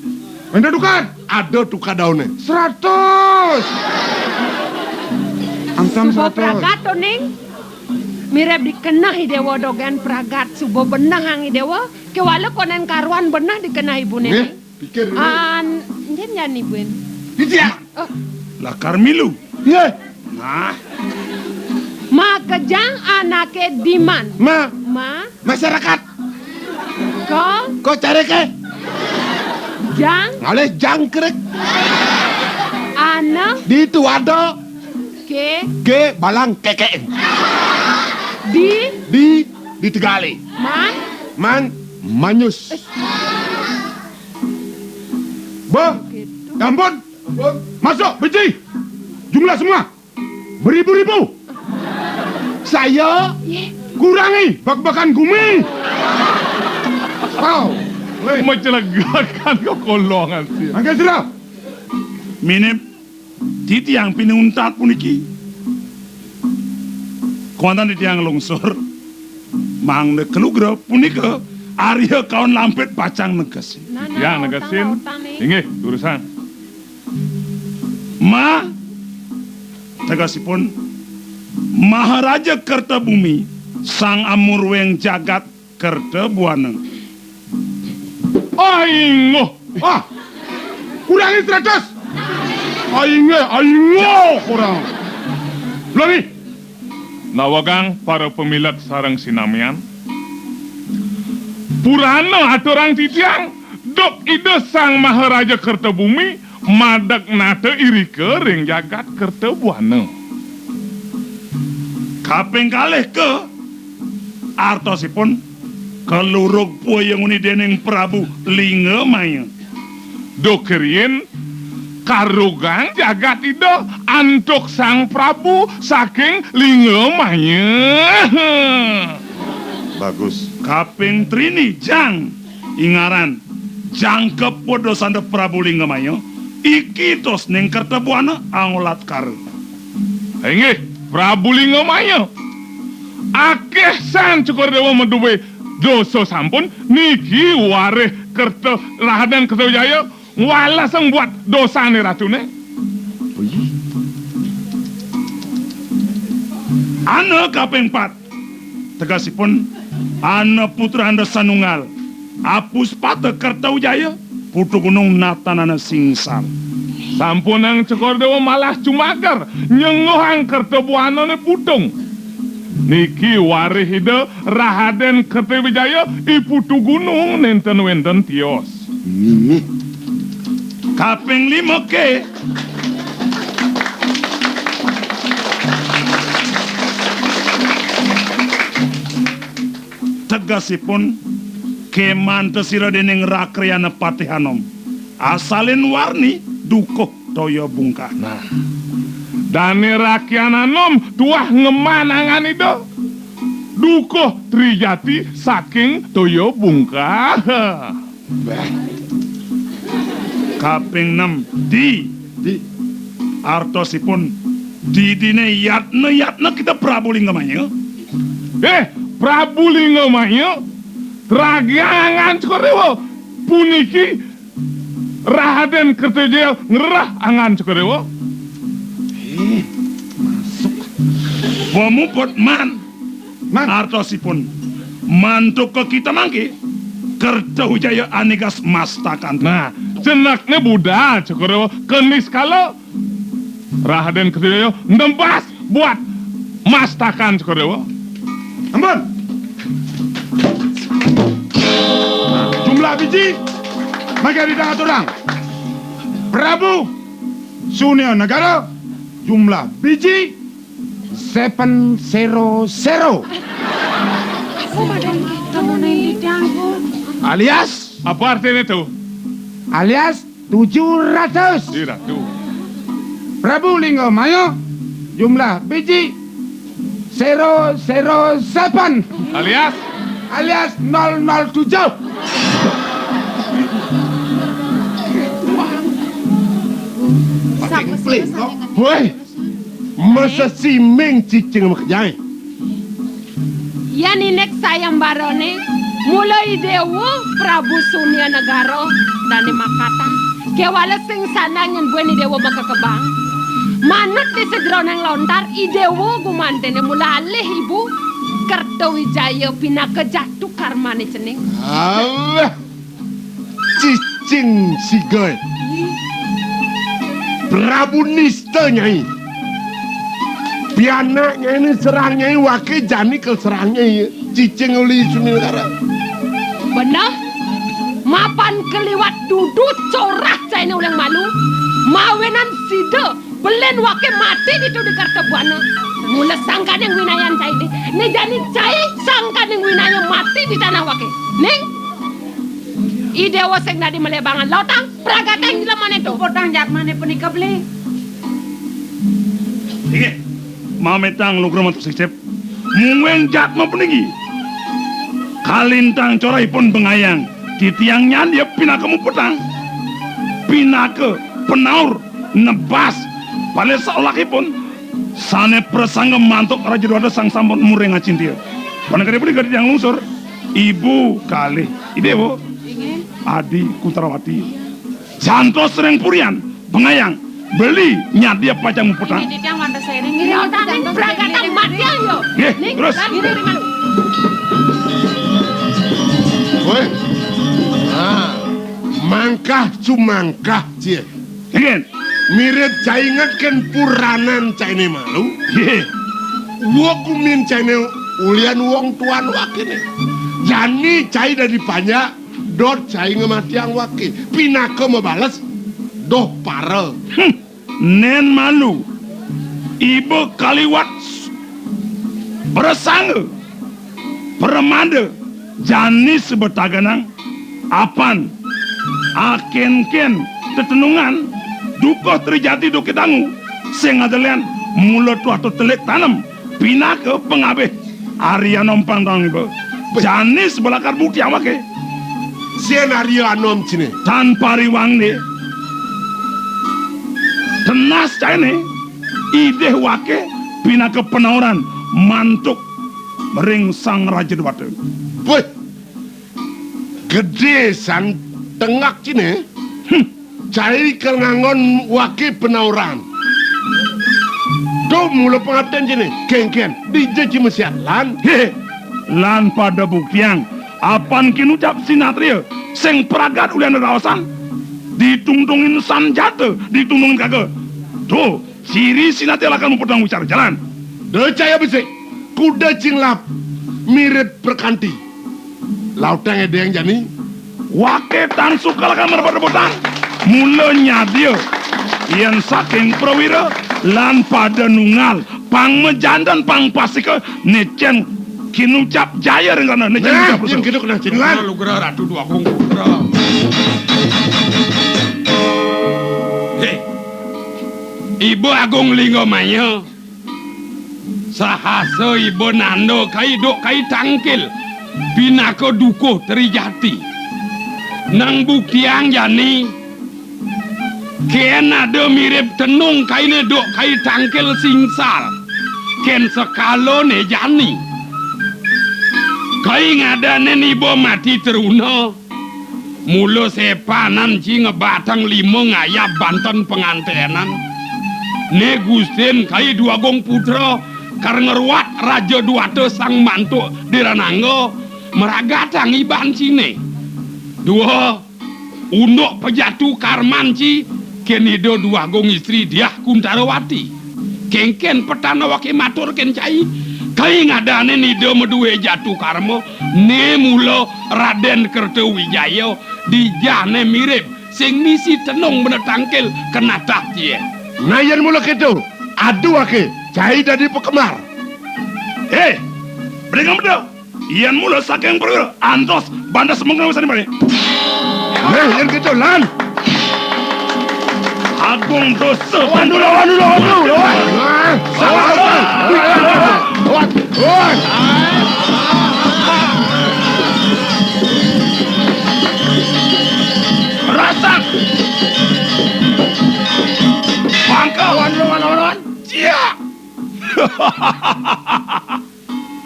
Enda dukan. Ada tukar daunnya. Seratus. Angsan suba seratus. Pragat to, Ning. Mirib dikeneh I Dewa dogen pragat suba beneh ang I Dewa. Kewala konen karuan beneh dikeneh ibune. Nggih, pikir dulu. An, njen jan ibun. Titiang. Oh. Lakar milu. Nggih. Makejang anaké diman? Ma. Ma. Masyarakat. Ko. Ko careke. Jang. Ngalih jangkrik. Ana. Di tuada. Ke. Ke balang keke. Di. Di, di tegali. Man. Man, manyus. Bah, ya ampun. Masuk, biji. Jumlah semua. Beribu-ribu. Saya kurangi bak-bakan gumi. Wow. Weh. Mencelegakan kekolongan sih. Angkat sudah. Minip titiang pinih untat puniki. Kuantan titiang lungsur. Mangda kalugra punika Arya Kaon Lampit pacang negesin. Nah, nah, titiang negesin. Inggih, durusang. Ma, tegesipun Maharaja Kerta Bumi, Sang Amurweng Jagat Kerta Buana. Ainguh. Ah, kurangi seratus. Ainguh, ainguh, kurang. Ulangi. Nawegang para pamilet sareng sinamian. Purana aturang titiang, duk Ida Sang Maharaja Kerta Bumi madeg nata irika ring jagat Kerta Buana. Kaping kalih ke artosipun kalurug puya nguni dening Prabu Lingga Maya. Duk riin karugang jagat Ida antuk Sang Prabu saking Lingga Maya. Bagus. Kaping trini jang ingaran jangkep pada sanda Prabu Lingga Maya. Iki tos ning Kerta Buana angolat kara. Inggih, Prabu Lingga Maya. Akeh san Cokor Dewa maduwe dosa sampun niki warih Kerta Rahadan Kerta Wijaya ngwalesang buat dosane ratune. Oh, iya. Ana kaping pat. Tegesipun ana putranda sanunggal. Apuspata Kerta Wijaya, Putu Gunung natanana singsar. Sampunang Cokor Dewa malah cumager nyenguhang Kerta Buanane putung. Niki warih Ida Rahaden Kerta Wijaya, I Putu Gunung nenten wenten tios. Hmm. Kaping lima ke. Tegesipun kemanta sira dening Rakriana Patih Anom. Asalin warni dukuh toya bungkah. Nah, Dane Rakriana Anom tuah ngeman angan Ida. Dukuh trijati saking toya bungkah. Bah. Kaping nem, di. Di. Artosipun didine yatna-yatna kita Prabu Lingga Maya. Eh, Prabu Lingga Maya, ragiang angan Cokor Dewa. Puniki Rahaden Kerta Wijaya ngrereh angan Cokor Dewa. Eh, masuk. Pamuput man. Man. Artosipun mantuk ka kita mangke, Kerta Wijaya anigas mastakan. Nah, cenekne budal Cokor Dewa, keniskala Rahaden Kerta Wijaya nembas buat mastakan Cokor Dewa. Ampun. Nah, jumlah biji mangke ida aturang. Prabu Sunia Negara, jumlah biji seven zero zero. Apa madan kita mau naik di dangku? Alias? Apa artinya itu? Alias tujuh ratus. Di Ratu. Prabu Lingga Maya, jumlah biji zero zero seven. Alias? Alias nol nol tujuh. Woi, masa siming cicing makejai. Yan indik sayembarane, mula I Dewa Prabu Sunia Negara dane makatan, kewala sing sanang nyen buin I Dewa makakebang. Manut di sejeroning lontar, I Dewa gumantene mula alih ibu Kerta Wijaya pinaka jatu karmane cening. Allah, cicing siga. Prabu nista, Nyai. Pianak nyainé serang nyai, waké jani ké serang nyai, cicing uli Sundinegara. Beneh, mapan kaliwat dudu corah cainé uling malu, mawinan sida belin waké mati ditu di Kerta Buana. Mula sangkaning winayan cai dé, né jani cai sangkaning winaya mati di tanah waké. Ning, I Déwa sing dadi malebangan, lautang, pragatang jelemané to. Puputang jadmané punika, Beli. Inggih, mamitang lugra mantuk sisip. Mungguing jadma puniki kalintang corahipun bengayang. Titiang nyadia pinaka muputang, pinaka penaur nebas, paling saolakipun sané prasangga mantuk Raja Dwata sang sampun muring acintia. Panangkene punika titiang lungsur, ibu kalih I Déwa, Adi Kuntarawati. Santos ring purian, bengayang, beli nyadia pacang muputang. Inggih, titiang wantah sering. Inggih, wantah sering. Nggih, terus. Wéh. Nah, mangkah sumangkah, Cih. Inggih. Mirib cai inget kén puranan cainé malu. Nggih. Wong kumin cainé ulian wong tuan wakéné. Jani cai dadi panjak, dot cai ngamatiang waké. Pinaka mabales, doh para. Hmm. Nén malu. Iba kaliwat prasangga, pramada, jani sebetaganang, apan, akénkén tetenungan, dukuh trijati duké dangu, sing adelian mula tuah tetelik tanem, pinaka pangabih Arya Nompang tang iba. Jani sebelakar bukti awake. Sien Arya Anom cine. Tan pariwang dé. Tenas cainé, idih waké pinaka penauran mantuk ring Sang Raja Dewata. Wih, gedé san tengak cine. Hmm. Cai kal nganggon waké penauran. Duh, mula pangapten cine, kénkén, dija ci masiat lan. Héhé, lan pada buktiang, apan kinucap sinatria, sing pragat ulian raosan, ditungtungin sanjata, ditungtungin kaga. Duh, siri sinatria lakar muputang wicara jalan. Duh, caya besik, kuda cinglap, mirip perkanti. Lautang edeng jani. Waké tan suka lakar mrebut-rebutan. Mula nyadia yén saking prawira lan pada nunggal, pang majanten pang pastika, né cén kinucap jaya ring kana, né cén kinucap yén putus. Kéto kena cén. Lugra, lugra, Ratu Déwa Agung Putra. Hé. Ibu Agung Lingga Maya. Sahasa iba nanda kai duk kai tangkil, pinaka dukuh trijati. Nang buktiang jani, kén ada mirib tenung kainé duk kai tangkil singsal, kén sekalané jani. Kai ngadanin iba mati truna, mula sepanan ci ngebatang lima ngayab banten pangantenan. Né gustin kai Déwa Agung Putra kar ngruat Raja Dewata Sang Mantuk Diranangga mragatang iban ciné. Dua, unduk pejatu karman ci kén Ida Déwa Agung Istri Diah Kuntarawati. Kénkén petanawaké matur kén cai, kai ngadanin Ida madué jatu karma, né mula Radén Kertawijaya, dijané mirib, sing misi tenung bena tangkil kenatah cié. Nah, yén mula kéto, aduh aké, cai dadi pakembar. Hé, beringang beda. Yén mula saking perwira, antos bandas mengkena wisan mari. Nah, yén kéto, lan. Agung dosa. Lawan, lawan, lawan, lawan, lawan. Lawan, lawan, lawan. Rasak. Bangka. Lawan, lawan, lawan, lawan. Cia.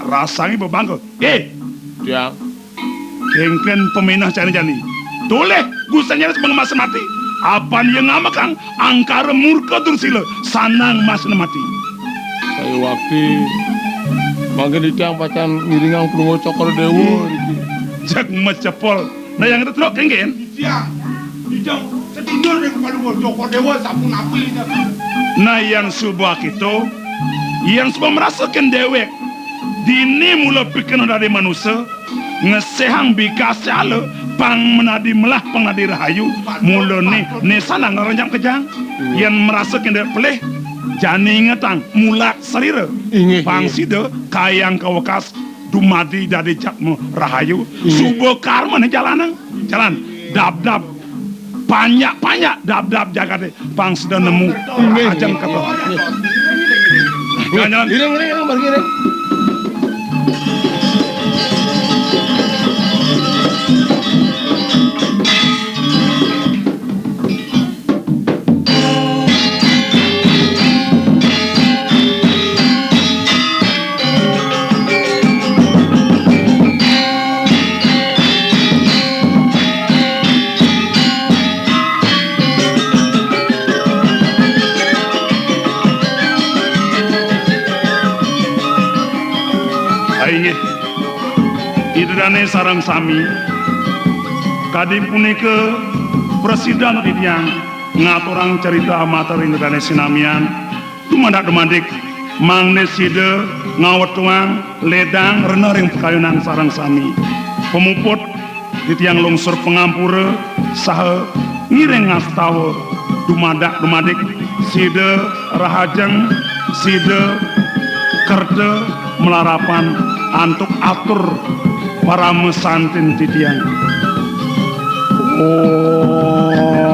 Rasangé bebangga. Eh, tiang. Kénkén pamenah jani-jani. Tolih gusén jani sebeng mas mati. Apan ia ngamekang angkara murka Dursila, sanang mas mati. Saya wakti mangkin titiang pacang ngiringang Palungguh Cokor Déwa niki. Jak macepol. Nah, yang itu truk kénkén. Titiang, titiang setindur dengan Palungguh Cokor Déwa sampun apil. Nah, yang suba kita Yén suba merasakin déwék dini mula pikenoh dadi manusa, ngesehang bikasé ala, pang menadi melah, pang nadi rahayu, mulané né sanang ngranjang kejang. Yén merasakin déwék pelih, jani ingetang mulat sarira. Inggih, pang inggih. Sida kayang kawekas dumadi dadi jatma rahayu. Inggih. Suba karmané jalanang. Jalan. Dab-dab. Panjak-panjak dab-dab jagaté. Pang sida nemu. Inggih. Ajeng kata. Jalan, jalan. Iring, iring, iring, margi, iring. Inggih, Ida dané sareng sami. Kadi punika prasida titiang ngaturang carita amater ring Ida dané sinamian. Dumadak-dumadik, mangda sida ngawetuang ledang rena ring pakayunan sareng sami. Pamuput, titiang lungsur pangampura saha ngiring ngastawa dumadak-dumadik sida rahajeng, sida kerta malarapan antuk atur parama santin titiang. Om.